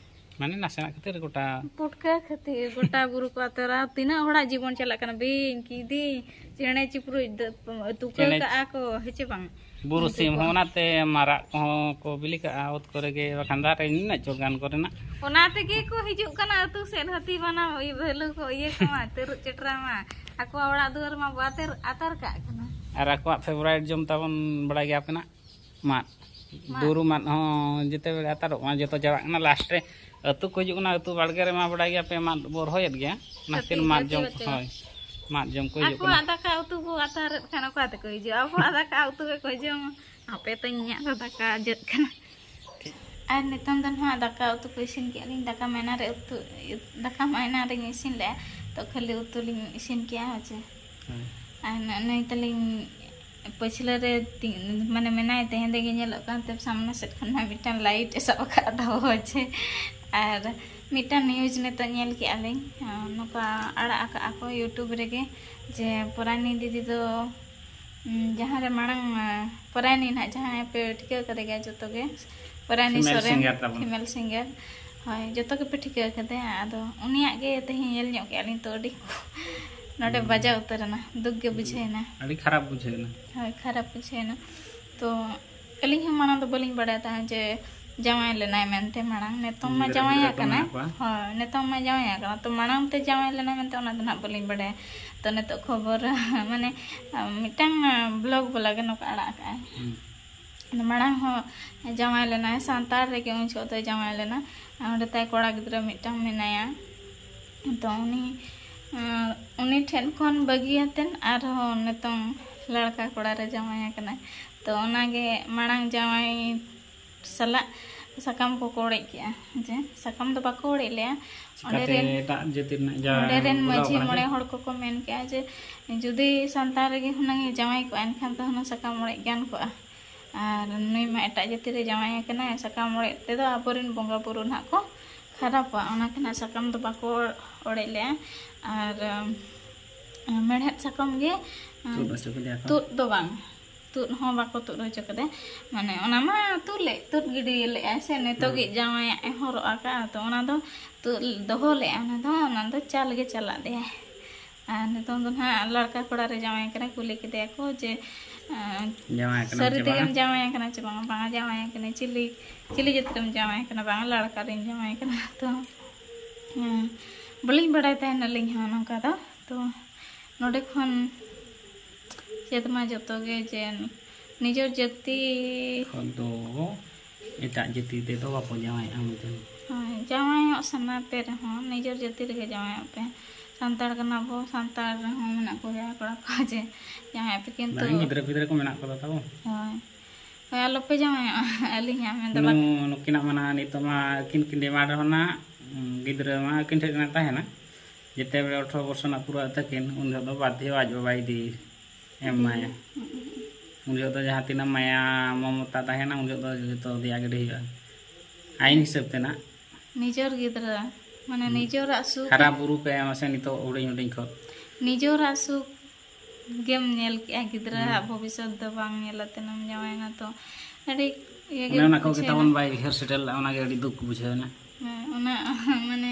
ᱢᱟᱱᱮ ᱱᱟᱥᱮᱱᱟᱜ ᱠᱷᱟᱹᱛᱤᱨ ᱜᱚᱴᱟ ᱯᱩᱴᱠᱟᱹ ᱠᱷᱟᱹᱛᱤᱨ ᱜᱚᱴᱟ ᱵᱩᱨᱩ ᱠᱚ ᱟᱛᱟᱨᱟ᱾ ᱛᱤᱱᱟᱹᱜ ᱦᱚᱲᱟᱜ ᱡᱤᱵᱚᱱ ᱪᱟᱞᱟᱜ ᱠᱟᱱᱟ, ᱵᱤᱧ ᱠᱤᱫᱤᱧ, ᱪᱮᱬᱮ ᱪᱤᱯᱨᱩᱡ, ᱫᱚ- ᱛᱩᱠᱟᱹ ᱪᱮᱬᱮ ᱠᱟᱜᱼᱟ ᱠᱚ, ᱦᱮᱸ ᱪᱮ ᱵᱟᱝ? ᱵᱩᱨᱩ ᱩᱱᱠᱩ ᱥᱤᱢ ᱠᱚ᱾ ᱦᱚᱸ ᱚᱱᱟᱛᱮ ᱢᱟᱨᱟᱜ ᱠᱚᱦᱚᱸ ᱠᱚ ᱵᱤᱞᱤ ᱠᱟᱜᱼᱟ ᱚᱛ ᱠᱚᱨᱮ ᱜᱮ, ᱵᱟᱠᱷᱟᱱ ᱫᱟᱨᱮ ᱱᱤᱱᱟᱹᱜ ᱪᱚᱴ ᱜᱟᱱ ᱠᱚᱨᱮᱱᱟᱜ᱾ ᱚᱱᱟ ᱛᱮᱜᱮ ᱠᱚ ᱦᱤᱡᱩᱜ ᱠᱟᱱᱟ ᱟᱹᱛᱩ ᱥᱮᱫ, ᱦᱟᱹᱛᱤ ᱵᱟᱱᱟ ᱵᱷᱟᱹᱞᱩ ᱠᱚ, ᱤᱭᱟᱹ ᱠᱚᱢᱟ, ᱛᱟᱹᱨᱩᱵ ᱪᱮᱴᱨᱟ ᱢᱟ ᱟᱠᱚᱣᱟᱜ ᱚᱲᱟᱜ ᱫᱩᱣᱟᱹᱨ ᱢᱟ ᱵᱚ ᱟᱛᱟᱨ, ᱟᱛᱟᱨ ᱠᱟᱜ ᱠᱟᱱᱟ᱾ ᱟᱨ ᱟᱠᱚᱣᱟᱜ ᱯᱷᱮᱵᱟᱨᱟᱭᱤᱴ ᱡᱚᱢ ᱛᱟᱵᱚᱱ ᱵᱟᱲᱟᱭ ᱜᱮᱭᱟ ᱟᱯᱮᱱᱟᱜ ᱢᱟᱫ᱾ ᱢᱟᱫ᱾ ᱵᱩᱨᱩ ᱢᱟᱫ ᱦᱚᱸ ᱡᱮᱛᱮ ᱵᱮᱲᱟ ᱟᱛᱟᱨᱚᱜ ᱠᱟᱱᱟ, ᱡᱚᱛᱚ ᱪᱟᱵᱟᱜ ᱠᱟᱱᱟ᱾ ᱞᱟᱥᱴ ᱨᱮ ᱟᱹᱛᱩ ᱠᱚ ᱦᱤᱡᱩᱜ ᱠᱟᱱᱟ, ᱟᱹᱛᱩ ᱵᱟᱲᱜᱮ ᱨᱮᱢᱟ ᱵᱟᱲᱟᱭ ᱜᱮᱭᱟ ᱯᱮ ᱢᱟᱫ ᱵᱚ ᱨᱚᱦᱚᱭᱮᱫ ᱜᱮᱭᱟ, ᱚᱱᱟ ᱠᱷᱟᱹᱛᱤᱨ ᱦᱟᱹᱛᱤ, ᱢᱟᱫ ᱦᱟᱹᱛᱤ ᱡᱚᱢ ᱵᱟᱪᱚ᱾ ᱦᱳᱭ, ᱢᱟᱫ ᱡᱚᱢ ᱠᱚ ᱦᱤᱡᱩᱜ ᱠᱟᱱᱟ᱾ ᱟᱠᱚᱣᱟᱜ ᱫᱟᱠᱟ ᱩᱛᱩ ᱠᱚ ᱟᱛᱟᱨᱮᱫ ᱠᱷᱟᱱ ᱚᱠᱟ ᱛᱮᱠᱚ ᱦᱤᱡᱩᱜᱼᱟ? ᱟᱵᱚᱣᱟᱜ ᱫᱟᱠᱟ ᱩᱛᱩ ᱜᱮᱠᱚ ᱡᱚᱢᱟ᱾ ᱦᱟᱯᱮ ᱛᱚᱧ ᱤᱧᱟᱹᱜ ᱫᱚ ᱫᱟᱠᱟ ᱡᱟᱹᱜ ᱠᱟᱱᱟ᱾ ᱟᱨ ᱱᱤᱛᱚᱝ ᱫᱚ ᱱᱟᱦᱟᱜ ᱫᱟᱠᱟ ᱩᱛᱩ ᱠᱚ ᱤᱥᱤᱱ ᱠᱮᱜᱼᱟ ᱞᱤᱧ᱾ ᱫᱟᱠᱟ ᱢᱟ ᱮᱱᱟᱱ ᱨᱮ ᱩᱛᱩ, ᱫᱟᱠᱟ ᱢᱟ ᱮᱱᱟᱱ ᱨᱤᱧ ᱤᱥᱤᱱ ᱞᱮᱜᱼᱟ, ᱛᱚ ᱠᱷᱟᱹᱞᱤ ᱩᱛᱩ ᱞᱤᱧ ᱤᱥᱤᱱ ᱠᱮᱜᱼᱟ, ᱦᱮᱸ ᱪᱮ᱾ ᱦᱳᱭ᱾ ᱟᱨ ᱱᱚᱜᱼᱚᱭ ᱛᱟᱹᱞᱤᱧ ᱯᱟᱹᱪᱷᱞᱟᱹ ᱨᱮ ᱛᱤ-, ᱢᱟᱱᱮ ᱢᱮᱱᱟᱭ ᱛᱮ ᱦᱮᱸᱫᱮ ᱜᱮ ᱧᱮᱞᱚᱜ ᱠᱟᱱ ᱛᱮ ᱥᱟᱢᱱᱟ ᱥᱮᱫ ᱠᱷᱚᱱ ᱢᱟ ᱢᱤᱫᱴᱟᱝ ᱞᱟᱭᱤᱴ ᱮ ᱥᱟᱵ ᱟᱠᱟᱫ ᱫᱚ, ᱦᱮᱸ ᱪᱮ᱾ ᱟᱨ ᱢᱤᱫᱴᱟᱝ ᱱᱤᱭᱩᱡᱽ ᱱᱤᱛᱚᱜ ᱧᱮᱞ ᱠᱮᱜᱼᱟ ᱞᱤᱧ, ᱱᱚᱝᱠᱟ ᱟᱲᱟᱜ ᱟᱠᱟᱫᱼᱟ ᱠᱚ YouTube ᱨᱮᱜᱮ ᱡᱮ ᱯᱚᱨᱟᱱᱤ ᱫᱤᱫᱤ ᱫᱚ ᱩᱸ, ᱡᱟᱦᱟᱸ ᱨᱮ ᱢᱟᱲᱟᱝ, ᱟ, ᱯᱚᱨᱟᱭᱱᱤ ᱱᱟᱦᱟᱜ ᱡᱟᱦᱟᱸᱭ ᱯᱮ ᱴᱷᱤᱠᱟᱹ ᱠᱟᱫᱮ ᱜᱮᱭᱟ ᱡᱚᱛᱚ ᱜᱮ, ᱯᱚᱨᱟᱭᱱᱤ Female ᱥᱚᱨᱮᱱ, singer ᱛᱟᱵᱚᱱ᱾ Female singer, ᱦᱳᱭ, ᱡᱚᱛᱚ ᱜᱮᱯᱮ ᱴᱷᱤᱠᱟᱹ ᱠᱟᱫᱮᱭᱟ᱾ ᱟᱫᱚ ᱩᱱᱤᱭᱟᱜ ᱜᱮ ᱛᱮᱦᱮᱧ ᱧᱮᱞ ᱧᱚᱜ ᱠᱮᱜᱼᱟ ᱞᱤᱧ, ᱛᱚ ᱟᱹᱰᱤ ᱱᱚᱰᱮ ᱦᱩᱸ᱾ ᱵᱟᱡᱟᱣ ᱩᱛᱟᱹᱨ ᱮᱱᱟ, ᱫᱩᱠ ᱜᱮ ᱵᱩᱡᱷᱟᱹᱣ ᱮᱱᱟ᱾ ᱟᱹᱰᱤ ᱠᱷᱟᱨᱟᱯ ᱵᱩᱡᱷᱟᱹᱣ ᱮᱱᱟ᱾ ᱦᱳᱭ, ᱠᱷᱟᱨᱟᱯ ᱵᱩᱡᱷᱟᱹᱣ ᱮᱱᱟ᱾ ᱛᱚ ᱟᱹᱞᱤᱧ ᱦᱚᱸ ᱢᱟᱲᱟᱝ ᱫᱚ ᱵᱟᱹᱞᱤᱧ ᱵᱟᱲᱟᱭ ᱛᱟᱦᱮᱸᱫ ᱡᱮ ᱡᱟᱶᱟᱭ ᱞᱮᱱᱟᱭ ᱢᱮᱱᱛᱮ᱾ ᱢᱟᱲᱟᱝ ᱱᱤᱛᱚᱝ ᱢᱟ ᱜᱤᱫᱽᱨᱟᱹ ᱡᱟᱶᱟᱭ ᱯᱤᱫᱽᱨᱟᱹ ᱠᱚ ᱟᱠᱟᱱᱟᱭ, ᱢᱮᱱᱟᱜ ᱠᱚᱣᱟ᱾ ᱦᱳᱭ, ᱱᱤᱛᱚᱝ ᱢᱟ ᱡᱟᱶᱟᱭ ᱟᱠᱟᱱᱟ, ᱛᱚ ᱢᱟᱲᱟᱝ ᱛᱮ ᱡᱟᱶᱟᱭ ᱞᱮᱱᱟᱭ ᱢᱮᱱᱛᱮ ᱚᱱᱟ ᱫᱚ ᱱᱟᱦᱟᱜ ᱵᱟᱹᱞᱤᱧ ᱵᱟᱲᱟᱭᱟ᱾ ᱛᱚ ᱱᱤᱛᱚᱜ ᱠᱷᱚᱵᱚᱨ ᱢᱟᱱᱮ ᱢᱤᱫᱴᱟᱝ ᱵᱞᱚᱜ ᱵᱟᱞᱟ ᱜᱮ ᱱᱚᱝᱠᱟ ᱟᱲᱟᱜ ᱟᱠᱟᱫᱼᱟᱭ᱾ ᱦᱩᱸ᱾ ᱢᱟᱲᱟᱝ ᱦᱚᱸ ᱡᱟᱶᱟᱭ ᱞᱮᱱᱟᱭ, ᱥᱟᱱᱛᱟᱲ ᱨᱮᱜᱮ ᱩᱱ ᱡᱚᱦᱚᱜ ᱫᱚᱭ ᱡᱟᱶᱟᱭ ᱞᱮᱱᱟ᱾ ᱚᱸᱰᱮ ᱛᱟᱭ ᱠᱚᱲᱟ ᱜᱤᱫᱽᱨᱟᱹ ᱢᱤᱫᱴᱟᱝ ᱢᱮᱱᱟᱭᱟ᱾ ᱛᱚ ᱩᱱᱤ, ᱟᱸ, ᱩᱱᱤ ᱴᱷᱮᱱ ᱠᱷᱚᱱ ᱵᱟᱹᱜᱤᱭᱟᱛᱮᱱ ᱟᱨᱦᱚᱸ ᱱᱤᱛᱚᱝ ᱞᱟᱲᱠᱟ ᱠᱚᱲᱟ ᱨᱮ ᱡᱟᱶᱟᱭ ᱟᱠᱟᱱᱟᱭ᱾ ᱛᱚ ᱚᱱᱟᱜᱮ ᱢᱟᱲᱟᱝ ᱡᱟᱶᱟᱭ ᱥᱟᱞᱟᱜ ᱥᱟᱠᱟᱢ ᱠᱚᱠᱚ ᱚᱲᱮᱡ ᱠᱮᱜᱼᱟ, ᱡᱮ ᱥᱟᱠᱟᱢ ᱫᱚ ᱵᱟᱠᱚ ᱚᱲᱮᱡ ᱞᱮᱜᱼᱟ᱾ ᱚᱸᱰᱮ ᱪᱤᱠᱟᱹᱛᱮ ᱨᱮᱱ, ᱮᱴᱟᱜ ᱡᱟᱹᱛᱤ ᱨᱮᱱᱟᱜ ᱡᱟᱶᱟᱭ ᱚᱸᱰᱮ ᱨᱮᱱ ᱵᱚᱞᱚ ᱢᱟᱹᱡᱷᱤ ᱠᱟᱱᱟ ᱢᱚᱬᱮ ᱡᱮ? ᱦᱚᱲ ᱠᱚᱠᱚ ᱢᱮᱱ ᱠᱮᱜᱼᱟ ᱡᱮ ᱡᱩᱫᱤ ᱥᱟᱱᱛᱟᱲ ᱨᱮᱜᱮ ᱦᱩᱱᱟᱹᱝ ᱮ ᱡᱟᱶᱟᱭ ᱠᱚᱜᱼᱟ, ᱮᱱᱠᱷᱟᱱ ᱫᱚ ᱦᱩᱱᱟᱹᱝ ᱥᱟᱠᱟᱢ ᱚᱲᱮᱡ ᱜᱟᱱ ᱠᱚᱜᱼᱟ᱾ ᱟᱨ ᱱᱩᱭ ᱢᱟ ᱮᱴᱟᱜ ᱡᱟᱹᱛᱤ ᱨᱮ ᱡᱟᱶᱟᱭ ᱟᱠᱟᱱᱟᱭ, ᱥᱟᱠᱟᱢ ᱚᱲᱮᱡ ᱛᱮᱫᱚ ᱟᱵᱚᱨᱮᱱ ᱵᱚᱸᱜᱟ ᱵᱩᱨᱩ ᱱᱟᱦᱟᱜ ᱠᱚ ᱠᱷᱟᱨᱟᱯᱚᱜᱼᱟ᱾ ᱚᱱᱟ ᱛᱮ ᱱᱟᱦᱟᱜ ᱥᱟᱠᱟᱢ ᱫᱚ ᱵᱟᱠᱚ ᱚᱲᱮᱡ ᱞᱮᱜᱼᱟ᱾ ᱟᱨ, ᱟᱢ, ᱢᱮᱲᱦᱮᱫ ᱥᱟᱠᱟᱢ ᱜᱮ, ᱟᱢ, ᱛᱩᱫ ᱦᱚᱪᱚ ᱠᱮᱫᱮᱭᱟ ᱠᱚ᱾ ᱛᱩᱫ ᱫᱚ ᱵᱟᱝ, ᱛᱩᱫ ᱦᱚᱸ ᱵᱟᱠᱚ ᱛᱩᱫ ᱦᱚᱪᱚ ᱠᱮᱫᱮ᱾ ᱢᱟᱱᱮ ᱚᱱᱟ ᱢᱟ ᱛᱩᱫ ᱞᱮᱫ, ᱛᱩᱫ ᱜᱤᱰᱤ ᱞᱮᱫᱼᱟᱭ ᱥᱮ, ᱱᱤᱛᱚᱜ ᱦᱮᱸ᱾ ᱜᱮ ᱡᱟᱶᱟᱭᱟᱜ ᱮ ᱦᱚᱨᱚᱜ ᱟᱠᱟᱫᱼᱟ, ᱛᱚ ᱚᱱᱟ ᱫᱚ ᱛᱩᱫ ᱫᱚᱦᱚ ᱞᱮᱫᱼᱟ, ᱚᱱᱟ ᱫᱚ, ᱚᱱᱟ ᱫᱚ ᱪᱟᱞ ᱜᱮ ᱪᱟᱞᱟᱜ ᱫᱮᱭᱟᱭ᱾ ᱟᱨ ᱱᱤᱛᱚᱝ ᱫᱚ ᱱᱟᱦᱟᱜ ᱞᱟᱲᱠᱟ ᱠᱚᱲᱟ ᱨᱮ ᱡᱟᱶᱟᱭ ᱠᱟᱱᱟ, ᱠᱩᱞᱤ ᱠᱮᱫᱮᱭᱟ ᱠᱚ ᱡᱮ, ᱟᱸ, ᱡᱟᱶᱟᱭ ᱠᱟᱱᱟᱢ ᱥᱟᱹᱨᱤ ᱪᱮ ᱛᱮᱜᱮᱢ ᱵᱟᱝᱟ? ᱡᱟᱶᱟᱭ ᱠᱟᱱᱟ ᱪᱮ ᱵᱟᱝᱟ? ᱵᱟᱝᱟ, ᱡᱟᱶᱟᱭ ᱠᱟᱹᱱᱟᱹᱧ᱾ ᱪᱤᱞᱤ, ᱪᱤᱞᱤ ᱡᱟᱹᱛ ᱨᱮᱢ ᱡᱟᱶᱟᱭ ᱠᱟᱱᱟ? ᱵᱟᱝᱟ, ᱞᱟᱲᱠᱟ ᱨᱤᱧ ᱡᱟᱶᱟᱭ ᱠᱟᱱᱟ᱾ ᱛᱚ, ᱦᱮᱸ, ᱵᱟᱹᱞᱤᱧ ᱵᱟᱲᱟᱭ ᱛᱟᱦᱮᱱ ᱟᱹᱞᱤᱧ ᱦᱚᱸ ᱱᱚᱝᱠᱟ ᱫᱚ᱾ ᱛᱚ ᱱᱚᱰᱮ ᱠᱷᱚᱱ ᱪᱮᱫ ᱢᱟ ᱡᱚᱛᱚ ᱜᱮ ᱡᱮ ᱱᱤᱡᱮᱨ ᱡᱟᱹᱛᱤ ᱠᱷᱚᱱ ᱫᱚ ᱮᱴᱟᱜ ᱡᱟᱹᱛᱤ ᱛᱮᱫᱚ ᱵᱟᱠᱚ ᱡᱟᱶᱟᱭᱚᱜᱼᱟ ᱢᱮᱱᱛᱮ᱾ ᱦᱳᱭ, ᱡᱟᱶᱟᱭᱚᱜ ᱥᱟᱱᱟ ᱯᱮ ᱨᱮᱦᱚᱸ ᱱᱤᱡᱮᱨ ᱡᱟᱹᱛᱤ ᱨᱮᱜᱮ ᱡᱟᱶᱟᱭᱚᱜ ᱯᱮ᱾ ᱥᱟᱱᱛᱟᱲ ᱠᱟᱱᱟ ᱵᱚ, ᱥᱟᱱᱛᱟᱲ ᱨᱮᱦᱚᱸ ᱢᱮᱱᱟᱜ ᱠᱚᱜᱮᱭᱟ ᱠᱚᱲᱟ ᱠᱚ ᱡᱮ ᱡᱟᱶᱟᱭᱚᱜ ᱯᱮ, ᱠᱤᱱᱛᱩ ᱵᱟᱝ, ᱜᱤᱫᱽᱨᱟᱹ ᱯᱤᱫᱽᱨᱟᱹ ᱠᱚ ᱢᱮᱱᱟᱜ ᱠᱚᱫᱟ ᱛᱟᱵᱚ᱾ ᱦᱳᱭ, ᱦᱳᱭ, ᱟᱞᱚᱯᱮ ᱡᱟᱶᱟᱭᱚᱜᱼᱟ᱾ ᱟᱹᱞᱤᱧᱟᱜ ᱢᱮᱱ ᱫᱚ ᱵᱟᱝ᱾ ᱱᱩ-, ᱱᱩᱠᱤᱱᱟᱜ ᱢᱟ ᱱᱟᱦᱟᱜ ᱱᱤᱛᱚᱜ ᱢᱟ ᱟᱹᱠᱤᱱ ᱠᱤᱱ ᱰᱤᱢᱟᱱᱰ ᱨᱮᱦᱚᱸ ᱱᱟᱦᱟᱜ, ᱩᱸ, ᱜᱤᱫᱽᱨᱟᱹ ᱢᱟ ᱟᱹᱠᱤᱱ ᱴᱷᱮᱱ ᱜᱮ ᱛᱟᱦᱮᱱᱟ᱾ ᱡᱮᱛᱮ ᱵᱮᱲᱮ ᱟᱴᱷᱨᱚ ᱵᱚᱨᱥᱚ ᱨᱮᱱᱟᱜ ᱯᱩᱨᱟᱹᱜ ᱛᱟᱹᱠᱤᱱ, ᱩᱱ ᱡᱚᱦᱚᱜ ᱫᱚ ᱵᱟᱫᱽᱫᱷᱚ ᱟᱡ ᱵᱟᱵᱟᱭ ᱤᱫᱤ ᱮᱢ ᱢᱟᱭᱟ᱾ ᱩᱱ ᱡᱚᱦᱚᱜ ᱫᱚ ᱡᱟᱦᱟᱸ ᱛᱤᱱᱟᱹᱜ ᱢᱟᱭᱟ ᱢᱚᱢᱚᱛᱟ ᱛᱟᱦᱮᱱᱟ, ᱩᱱ ᱡᱚᱦᱚᱜ ᱫᱚ ᱡᱚᱛᱚ ᱫᱮᱭᱟ ᱜᱤᱰᱤ ᱦᱩᱭᱩᱜᱼᱟ᱾ ᱟᱭᱤᱱ ᱦᱤᱥᱟᱹᱵ ᱛᱮ ᱱᱟᱜ᱾ ᱱᱤᱡᱮᱨ ᱜᱤᱫᱽᱨᱟᱹ, ᱢᱟᱱᱮ, ᱦᱩᱸ᱾ ᱱᱤᱡᱮᱨᱟᱜ ᱥᱩᱠ᱾ ᱦᱟᱨᱟ ᱵᱩᱨᱩ ᱯᱮ ᱢᱟᱥᱮ ᱱᱤᱛᱚᱜ ᱦᱩᱰᱤᱧ ᱦᱩᱰᱤᱧ ᱠᱷᱚᱱ᱾ ᱱᱤᱡᱮᱨᱟᱜ ᱥᱩᱠ ᱜᱮᱢ ᱧᱮᱞ ᱠᱮᱜᱼᱟ, ᱜᱤᱫᱽᱨᱟᱹᱣᱟᱜ ᱦᱩᱸ᱾ ᱵᱷᱚᱵᱤᱥᱥᱚᱛ ᱫᱚ ᱵᱟᱝ ᱧᱮᱞ ᱟᱛᱮᱱ ᱮᱢ ᱡᱟᱶᱟᱭᱮᱱᱟ ᱛᱚ, ᱟᱹᱰᱤ ᱤᱭᱟᱹ ᱜᱮ ᱚᱱᱮ ᱚᱱᱟ ᱠᱚᱜᱮ ᱵᱩᱡᱷᱟᱹᱣᱮᱱᱟ᱾ ᱛᱟᱵᱚᱱ ᱵᱟᱭ ᱩᱭᱦᱟᱹᱨ ᱥᱮᱴᱮᱨ ᱞᱮᱫᱼᱟ, ᱚᱱᱟᱜᱮ ᱟᱹᱰᱤ ᱫᱩᱠ ᱵᱩᱡᱷᱟᱹᱣᱮᱱᱟ᱾ ᱦᱮᱸ, ᱚᱱᱟ, ᱢᱟᱱᱮ,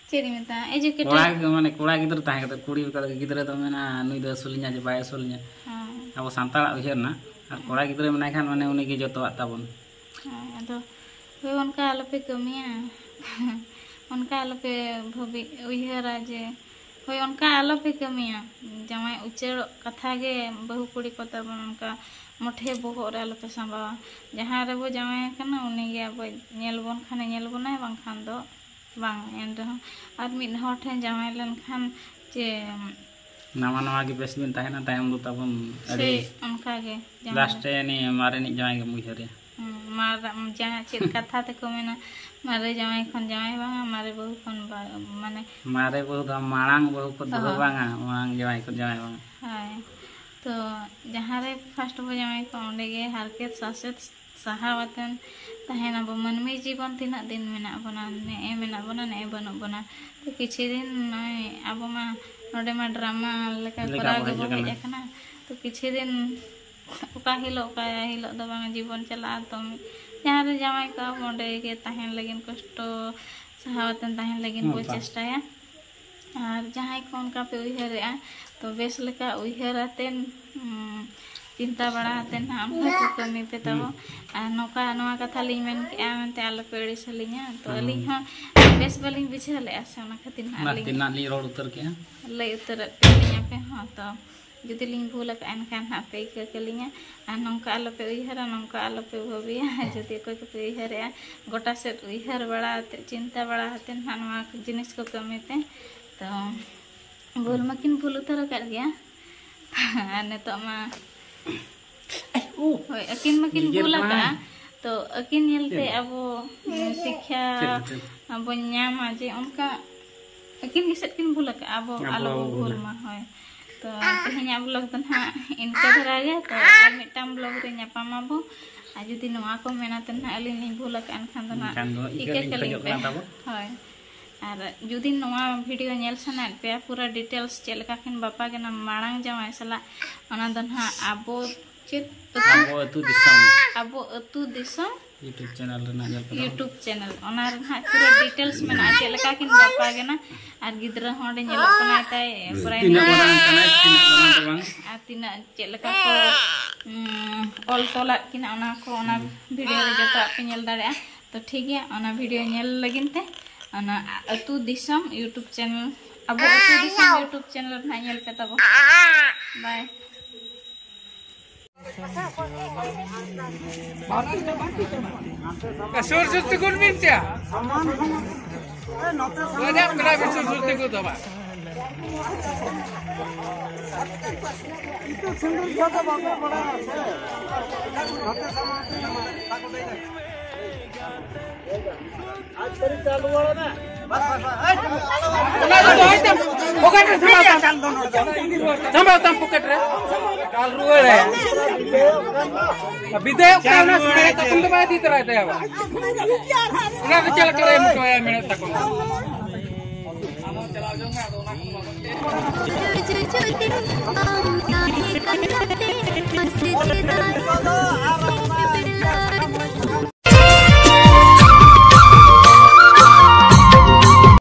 ᱪᱮᱫ ᱤᱧ ᱢᱮᱛᱟᱢᱟ, educated᱾ ᱠᱚᱲᱟ ᱜᱮ, ᱢᱟᱱᱮ, ᱠᱚᱲᱟ ᱜᱤᱫᱽᱨᱟᱹ ᱛᱟᱦᱮᱸ ᱠᱟᱛᱮ ᱠᱩᱲᱤ ᱚᱱᱠᱟ ᱜᱤᱫᱽᱨᱟᱹ ᱫᱚ ᱢᱮᱱᱟ, "ᱱᱩᱭ ᱫᱚ ᱟᱹᱥᱩᱞᱤᱧᱟ ᱡᱮ ᱵᱟᱭ ᱟᱹᱥᱩᱞᱤᱧᱟ?" ᱦᱮᱸ᱾ ᱟᱵᱚ ᱥᱟᱱᱛᱟᱲᱟᱜ ᱩᱭᱦᱟᱹᱨ ᱨᱮᱱᱟᱜ᱾ ᱟᱨ ᱠᱚᱲᱟ ᱜᱤᱫᱽᱨᱟᱹ ᱢᱮᱱᱟᱭ ᱠᱷᱟᱱ, ᱢᱟᱱᱮ, ᱩᱱᱤ ᱜᱮ ᱡᱚᱛᱚᱣᱟᱜ ᱛᱟᱵᱚᱱ᱾ ᱦᱮᱸ, ᱟᱫᱚ ᱦᱳᱭ, ᱚᱱᱠᱟ ᱟᱞᱚᱯᱮ ᱠᱟᱹᱢᱤᱭᱟ᱾ ᱚᱱᱠᱟ ᱟᱞᱚᱯᱮ ᱵᱷᱟᱹᱵᱤ-, ᱩᱭᱦᱟᱹᱨᱟ ᱡᱮ ᱦᱳᱭ, ᱚᱱᱠᱟ ᱟᱞᱚᱯᱮ ᱠᱟᱹᱢᱤᱭᱟ᱾ ᱡᱟᱶᱟᱭ ᱩᱪᱟᱹᱲᱚᱜ ᱠᱟᱛᱷᱟ ᱜᱮ ᱵᱟᱹᱦᱩ ᱠᱩᱲᱤ ᱠᱚ ᱛᱟᱵᱚᱱ ᱚᱱᱠᱟ ᱢᱚᱴᱷᱮ ᱵᱚᱦᱚᱜ ᱨᱮ ᱟᱞᱚᱯᱮ ᱥᱟᱢᱵᱟᱣᱟ᱾ ᱡᱟᱦᱟᱸ ᱨᱮᱵᱚ ᱡᱟᱶᱟᱭ ᱟᱠᱟᱱᱟ, ᱩᱱᱤᱜᱮ ᱟᱵᱚ ᱧᱮᱞ ᱵᱚᱱ ᱠᱷᱟᱱᱮ ᱧᱮᱞ ᱵᱚᱱᱟᱭ, ᱵᱟᱝᱠᱷᱟᱱ ᱫᱚ ᱵᱟᱝ᱾ ᱮᱱ ᱨᱮᱦᱚᱸ ᱟᱨ ᱢᱤᱫ ᱦᱚᱲ ᱴᱷᱮᱱ ᱡᱟᱶᱟᱭ ᱞᱮᱱᱠᱷᱟᱱ ᱪᱮ ᱱᱟᱣᱟ ᱱᱟᱣᱟ ᱜᱮ ᱵᱮᱥ ᱵᱤᱱ ᱛᱟᱦᱮᱱᱟ, ᱛᱟᱭᱚᱢ ᱫᱚ ᱛᱟᱵᱚᱱ ᱥᱮ ᱟᱹᱰᱤ ᱚᱱᱠᱟ ᱜᱮ ᱡᱟᱶᱟᱭ ᱞᱟᱥᱴ ᱨᱮ ᱩᱱᱤ ᱢᱟᱨᱮᱱᱤᱡ ᱡᱟᱶᱟᱭ ᱜᱮᱢ ᱩᱭᱦᱟᱹᱨᱮᱭᱟ᱾ ᱦᱩᱸ, ᱢᱟᱨ-, ᱡᱟᱦᱟᱸ ᱪᱮᱫ ᱠᱟᱛᱷᱟ ᱛᱮᱠᱚ ᱢᱮᱱᱟ, ᱢᱟᱨᱮ ᱡᱟᱶᱟᱭ ᱠᱷᱚᱱ ᱡᱟᱶᱟᱭ ᱵᱟᱝᱟ, ᱢᱟᱨᱮ ᱵᱟᱹᱦᱩ ᱠᱷᱚᱱ ᱵᱟ-, ᱢᱟᱱᱮ ᱢᱟᱨᱮ ᱵᱟᱹᱦᱩ ᱫᱚ ᱢᱟᱲᱟᱝ ᱵᱟᱹᱦᱩ ᱠᱷᱚᱱ ᱵᱟᱹᱦᱩ ᱦᱳᱭ᱾ ᱵᱟᱝᱟ, ᱢᱟᱲᱟᱝ ᱡᱟᱶᱟᱭ ᱠᱷᱚᱱ ᱡᱟᱶᱟᱭ ᱵᱟᱝᱟ᱾ ᱦᱳᱭ, ᱛᱚ ᱡᱟᱦᱟᱸ ᱨᱮ ᱯᱷᱟᱥᱴ ᱵᱚ ᱡᱟᱶᱟᱭ ᱠᱚᱜᱼᱟ, ᱚᱸᱰᱮ ᱜᱮ ᱦᱟᱨᱠᱮᱛ ᱥᱟᱥᱮᱛ ᱥᱟᱦᱟᱣ ᱟᱛᱮᱱ ᱛᱟᱦᱮᱱ ᱟᱵᱚ᱾ ᱢᱟᱹᱱᱢᱤ ᱡᱤᱵᱚᱱ ᱛᱤᱱᱟᱹᱜ ᱫᱤᱱ ᱢᱮᱱᱟᱜ ᱵᱚᱱᱟ, ᱱᱮᱜᱼᱮ ᱢᱮᱱᱟᱜ ᱵᱚᱱᱟ, ᱱᱮᱜᱼᱮ ᱵᱟᱹᱱᱩᱜ ᱵᱚᱱᱟ᱾ ᱛᱚ ᱠᱤᱪᱷᱩ ᱫᱤᱱ ᱱᱚᱜᱼᱚᱭ ᱟᱵᱚ ᱢᱟ ᱱᱚᱰᱮ ᱢᱟ ᱰᱨᱟᱢᱟ ᱞᱮᱠᱟ ᱞᱮᱠᱟ ᱠᱚᱨᱟᱣ ᱵᱚ ᱜᱮᱵᱚ ᱦᱮᱡ ᱦᱮᱡ ᱟᱠᱟᱱᱟ᱾ ᱟᱠᱟᱱᱟ᱾ ᱛᱚ ᱠᱤᱪᱷᱩ ᱫᱤᱱ ᱚᱠᱟ ᱦᱤᱞᱳᱜ, ᱚᱠᱟ ᱦᱤᱞᱳᱜ ᱫᱚ ᱵᱟᱝ ᱡᱤᱵᱚᱱ ᱪᱟᱞᱟᱜᱼᱟ᱾ ᱛᱚ ᱡᱟᱦᱟᱸ ᱨᱮ ᱡᱟᱶᱟᱭ ᱠᱚᱜᱼᱟ ᱵᱚ, ᱚᱸᱰᱮ ᱜᱮ ᱛᱟᱦᱮᱱ ᱞᱟᱹᱜᱤᱫ, ᱠᱚᱥᱴᱚ ᱥᱟᱦᱟᱣ ᱟᱛᱮᱱ ᱛᱟᱦᱮᱱ ᱞᱟᱹᱜᱤᱫ ᱵᱚ ᱦᱮᱸ ᱛᱚ᱾ ᱪᱮᱥᱴᱟᱭᱟ᱾ ᱟᱨ ᱡᱟᱦᱟᱸᱭ ᱠᱚ ᱚᱱᱠᱟ ᱯᱮ ᱩᱭᱦᱟᱹᱨᱮᱜᱼᱟ, ᱛᱚ ᱵᱮᱥ ᱞᱮᱠᱟ ᱩᱭᱦᱟᱹᱨ ᱟᱛᱮᱱ, ᱩᱸ, ᱪᱤᱱᱛᱟ ᱵᱟᱲᱟ ᱟᱛᱮᱱ ᱱᱟᱦᱟᱜ ᱚᱱᱠᱟ ᱠᱚ ᱠᱟᱹᱢᱤ ᱯᱮ ᱛᱟᱵᱚ᱾ ᱦᱩᱸ᱾ ᱟᱨ ᱱᱚᱝᱠᱟ ᱱᱚᱣᱟ ᱠᱟᱛᱷᱟ ᱞᱤᱧ ᱢᱮᱱ ᱠᱮᱜᱼᱟ ᱢᱮᱱᱛᱮ ᱟᱞᱚ ᱯᱮ ᱟᱹᱲᱤᱥ ᱟᱹᱞᱤᱧᱟ᱾ ᱛᱚ ᱦᱩᱸ᱾ ᱟᱹᱞᱤᱧ ᱦᱚᱸ ᱵᱮᱥ ᱵᱟᱹᱞᱤᱧ ᱵᱩᱡᱷᱟᱹᱣ ᱞᱮᱜᱼᱟ ᱥᱮ, ᱚᱱᱟ ᱠᱷᱟᱹᱛᱤᱨ ᱱᱟᱦᱟᱜ ᱚᱱᱟ ᱞᱤᱧ ᱠᱷᱟᱹᱛᱤᱨ ᱱᱟᱦᱟᱜ ᱞᱤᱧ ᱨᱚᱲ ᱩᱛᱟᱹᱨ ᱠᱮᱜᱼᱟ᱾ ᱞᱟᱹᱭ ᱩᱛᱟᱹᱨᱟᱫ ᱯᱮᱭᱟᱞᱤᱧ ᱟᱯᱮ ᱦᱚᱸ᱾ ᱛᱚ ᱡᱩᱫᱤ ᱞᱤᱧ ᱵᱷᱩᱞ ᱟᱠᱟᱫᱼᱟ, ᱮᱱᱠᱷᱟᱱ ᱦᱟᱸᱜ ᱯᱮ ᱤᱠᱟᱹ ᱠᱟᱹᱞᱤᱧᱟ᱾ ᱟᱨ ᱱᱚᱝᱠᱟ ᱟᱞᱚᱯᱮ ᱩᱭᱦᱟᱹᱨᱟ, ᱱᱚᱝᱠᱟ ᱟᱞᱚᱯᱮ ᱵᱷᱟᱹᱵᱤᱭᱟ᱾ ᱡᱩᱫᱤ ᱚᱠᱚᱭ ᱠᱚᱯᱮ ᱩᱭᱦᱟᱹᱨᱮᱜᱼᱟ, ᱜᱚᱴᱟ ᱥᱮᱫ ᱩᱭᱦᱟᱹᱨ ᱵᱟᱲᱟ ᱟᱛᱮᱫ, ᱪᱤᱱᱛᱟ ᱵᱟᱲᱟ ᱟᱛᱮᱫ ᱱᱟᱦᱟᱜ ᱱᱚᱣᱟ ᱠᱚ ᱡᱤᱱᱤᱥ ᱠᱚ ᱠᱟᱹᱢᱤ ᱯᱮ᱾ ᱛᱚ ᱵᱷᱩᱞ ᱢᱟᱠᱤᱱ ᱵᱷᱩᱞ ᱩᱛᱟᱹᱨ ᱟᱠᱟᱫ ᱜᱮᱭᱟ᱾ ᱟᱨ ᱱᱤᱛᱚᱜ ᱢᱟ ᱦᱳᱭ, ᱟᱹᱠᱤᱱ ᱢᱟᱠᱤᱱ ᱜᱮᱜᱮᱨ ᱵᱷᱩᱞ ᱠᱟᱱᱟᱭ᱾ ᱟᱠᱟᱫᱼᱟ᱾ ᱛᱚ ᱟᱹᱠᱤᱱ ᱧᱮᱞᱛᱮ ᱪᱮᱫ? ᱟᱵᱚ, ᱩᱸ, ᱥᱤᱠᱠᱷᱟ ᱪᱮᱫ ᱞᱮᱠᱟ? ᱵᱚᱱ ᱧᱟᱢᱟ ᱡᱮ ᱚᱱᱠᱟ ᱟᱹᱠᱤᱱ ᱜᱮᱥᱮᱫ ᱠᱤᱱ ᱵᱷᱩᱞ ᱟᱠᱟᱫᱼᱟ, ᱟᱵᱚ ᱟᱵᱚ ᱟᱞᱚ ᱵᱚ ᱟᱵᱚ ᱵᱷᱩᱞ ᱵᱷᱩᱞᱟ᱾ ᱢᱟ᱾ ᱦᱳᱭ, ᱛᱚ ᱛᱮᱦᱮᱧᱟᱜ ᱵᱞᱚᱜ ᱫᱚ ᱱᱟᱦᱟᱜ ᱤᱱᱠᱟᱹ ᱫᱷᱟᱨᱟ ᱜᱮ᱾ ᱛᱚ ᱟᱨ ᱢᱤᱫᱴᱟᱝ ᱵᱞᱚᱜ ᱨᱮ ᱧᱟᱯᱟᱢ ᱟᱵᱚ᱾ ᱟᱨ ᱡᱩᱫᱤ ᱱᱚᱣᱟ ᱠᱚ ᱢᱮᱱᱟ ᱛᱮ ᱱᱟᱦᱟᱜ ᱟᱹᱞᱤᱧ ᱞᱤᱧ ᱵᱷᱩᱞ ᱟᱠᱟᱫᱼᱟ, ᱮᱱᱠᱷᱟᱱ ᱫᱚ ᱱᱟᱦᱟᱜ ᱮᱱᱠᱷᱟᱱ ᱫᱚ ᱤᱠᱟᱹ ᱤᱠᱟᱹ ᱞᱤᱧ ᱠᱟᱹᱞᱤᱧ ᱠᱷᱚᱡᱚᱜ ᱯᱮ᱾ ᱠᱟᱱᱟ ᱛᱟᱵᱚ᱾ ᱦᱳᱭ, ᱟᱨ ᱡᱩᱫᱤ ᱱᱚᱣᱟ ᱵᱷᱤᱰᱤᱭᱳ ᱧᱮᱞ ᱥᱟᱱᱟᱭᱮᱫ ᱯᱮᱭᱟ ᱯᱩᱨᱟᱹ ᱰᱤᱴᱮᱞᱥ ᱪᱮᱫ ᱞᱮᱠᱟ ᱠᱤᱱ ᱵᱟᱯᱟ ᱠᱟᱱᱟ ᱢᱟᱲᱟᱝ ᱡᱟᱶᱟᱭ ᱥᱟᱞᱟᱜ, ᱚᱱᱟ ᱫᱚ ᱱᱟᱦᱟᱜ ᱟᱵᱚ ᱪᱮᱫ ᱟᱹᱛᱩ? ᱟᱵᱚ ᱟᱹᱛᱩ ᱫᱤᱥᱚᱢ᱾ ᱟᱵᱚ ᱟᱹᱛᱩ ᱫᱤᱥᱚᱢ YouTube ᱪᱮᱱᱮᱞ ᱨᱮᱱᱟᱜ ᱧᱮᱞ ᱯᱮ ᱛᱟᱵᱚᱱ᱾ YouTube ᱪᱮᱱᱮᱞ, ᱚᱱᱟ ᱨᱮ ᱱᱟᱦᱟᱜ ᱯᱩᱨᱟᱹ ᱰᱤᱴᱮᱞᱥ ᱢᱮᱱᱟᱜᱼᱟ, ᱪᱮᱫ ᱞᱮᱠᱟ ᱠᱤᱱ ᱵᱟᱯᱟ ᱠᱟᱱᱟ᱾ ᱟᱨ ᱜᱤᱫᱽᱨᱟᱹ ᱦᱚᱸ ᱚᱸᱰᱮ ᱧᱮᱞᱚᱜ ᱠᱟᱱᱟᱭ ᱛᱟᱭ, ᱯᱨᱟᱭ ᱛᱤᱱᱟᱹᱜ ᱱᱟᱦᱟᱜ ᱢᱟᱨᱟᱝ ᱠᱟᱱᱟᱭ, ᱛᱤᱱᱟᱹᱜ ᱢᱟᱨᱟᱝ ᱫᱚ ᱵᱟᱝ᱾ ᱟᱨ ᱛᱤᱱᱟᱹᱜ ᱪᱮᱫ ᱞᱮᱠᱟ ᱠᱚ, ᱩᱸ, ᱚᱞ ᱛᱚᱞᱟᱫ ᱠᱤᱱᱟ, ᱚᱱᱟ ᱠᱚ, ᱚᱱᱟ ᱦᱩᱸ᱾ ᱵᱷᱤᱰᱤᱭᱳ ᱨᱮ ᱡᱚᱛᱚᱣᱟᱜ ᱯᱮ ᱧᱮᱞ ᱫᱟᱲᱮᱭᱟᱜᱼᱟ᱾ ᱛᱚ ᱴᱷᱤᱠ ᱜᱮᱭᱟ, ᱚᱱᱟ ᱵᱷᱤᱰᱤᱭᱳ ᱧᱮᱞ ᱞᱟᱹᱜᱤᱫ ᱛᱮ ᱚᱱᱟ ᱟᱹᱛᱩ ᱫᱤᱥᱚᱢ YouTube ᱪᱮᱱᱮᱞ ᱟᱵᱚ ᱟᱹᱛᱩ ᱫᱤᱥᱚᱢ YouTube channel ᱨᱮ ᱱᱟᱦᱟᱜ ᱧᱮᱞ ᱯᱮ ᱛᱟᱵᱚ᱾ ᱵᱟᱭ᱾ ᱥᱩᱨ ᱥᱩᱨ ᱛᱤᱸᱜᱩᱱ ᱵᱤᱱ ᱪᱮ? ᱨᱟᱡᱟᱵ ᱠᱟᱱᱟ ᱵᱤᱱ ᱥᱩᱨ ᱥᱩᱨ ᱛᱤᱸᱜᱩ ᱫᱚ ᱵᱟᱝ᱾ ᱚᱱᱟ ᱫᱚ ᱫᱚᱦᱚᱭ ᱛᱟᱢ, ᱯᱚᱠᱮᱴ ᱨᱮ ᱥᱟᱢᱵᱟᱣ ᱛᱟᱢ᱾ ᱥᱟᱢᱵᱟᱣ ᱛᱟᱢ ᱯᱚᱠᱮᱴ ᱨᱮ᱾ ᱫᱟᱞ ᱨᱩᱣᱟᱹᱲ ᱟᱭᱟ᱾ ᱵᱤᱫᱟᱹᱭᱚᱜ ᱠᱟᱱᱟ, ᱚᱱᱟ ᱥᱚᱢᱚᱭ ᱨᱮ ᱛᱚᱠᱷᱚᱱ ᱫᱚ ᱵᱟᱭ ᱤᱫᱤ ᱛᱚᱨᱟᱭ ᱛᱟᱭᱟ᱾ ᱚᱱᱟ ᱫᱚ ᱪᱮᱫ ᱞᱮᱠᱟ ᱨᱮ ᱮᱢ ᱦᱚᱴᱚ ᱟᱭᱟ ᱢᱮᱱᱮᱫ ᱛᱟᱠᱚ᱾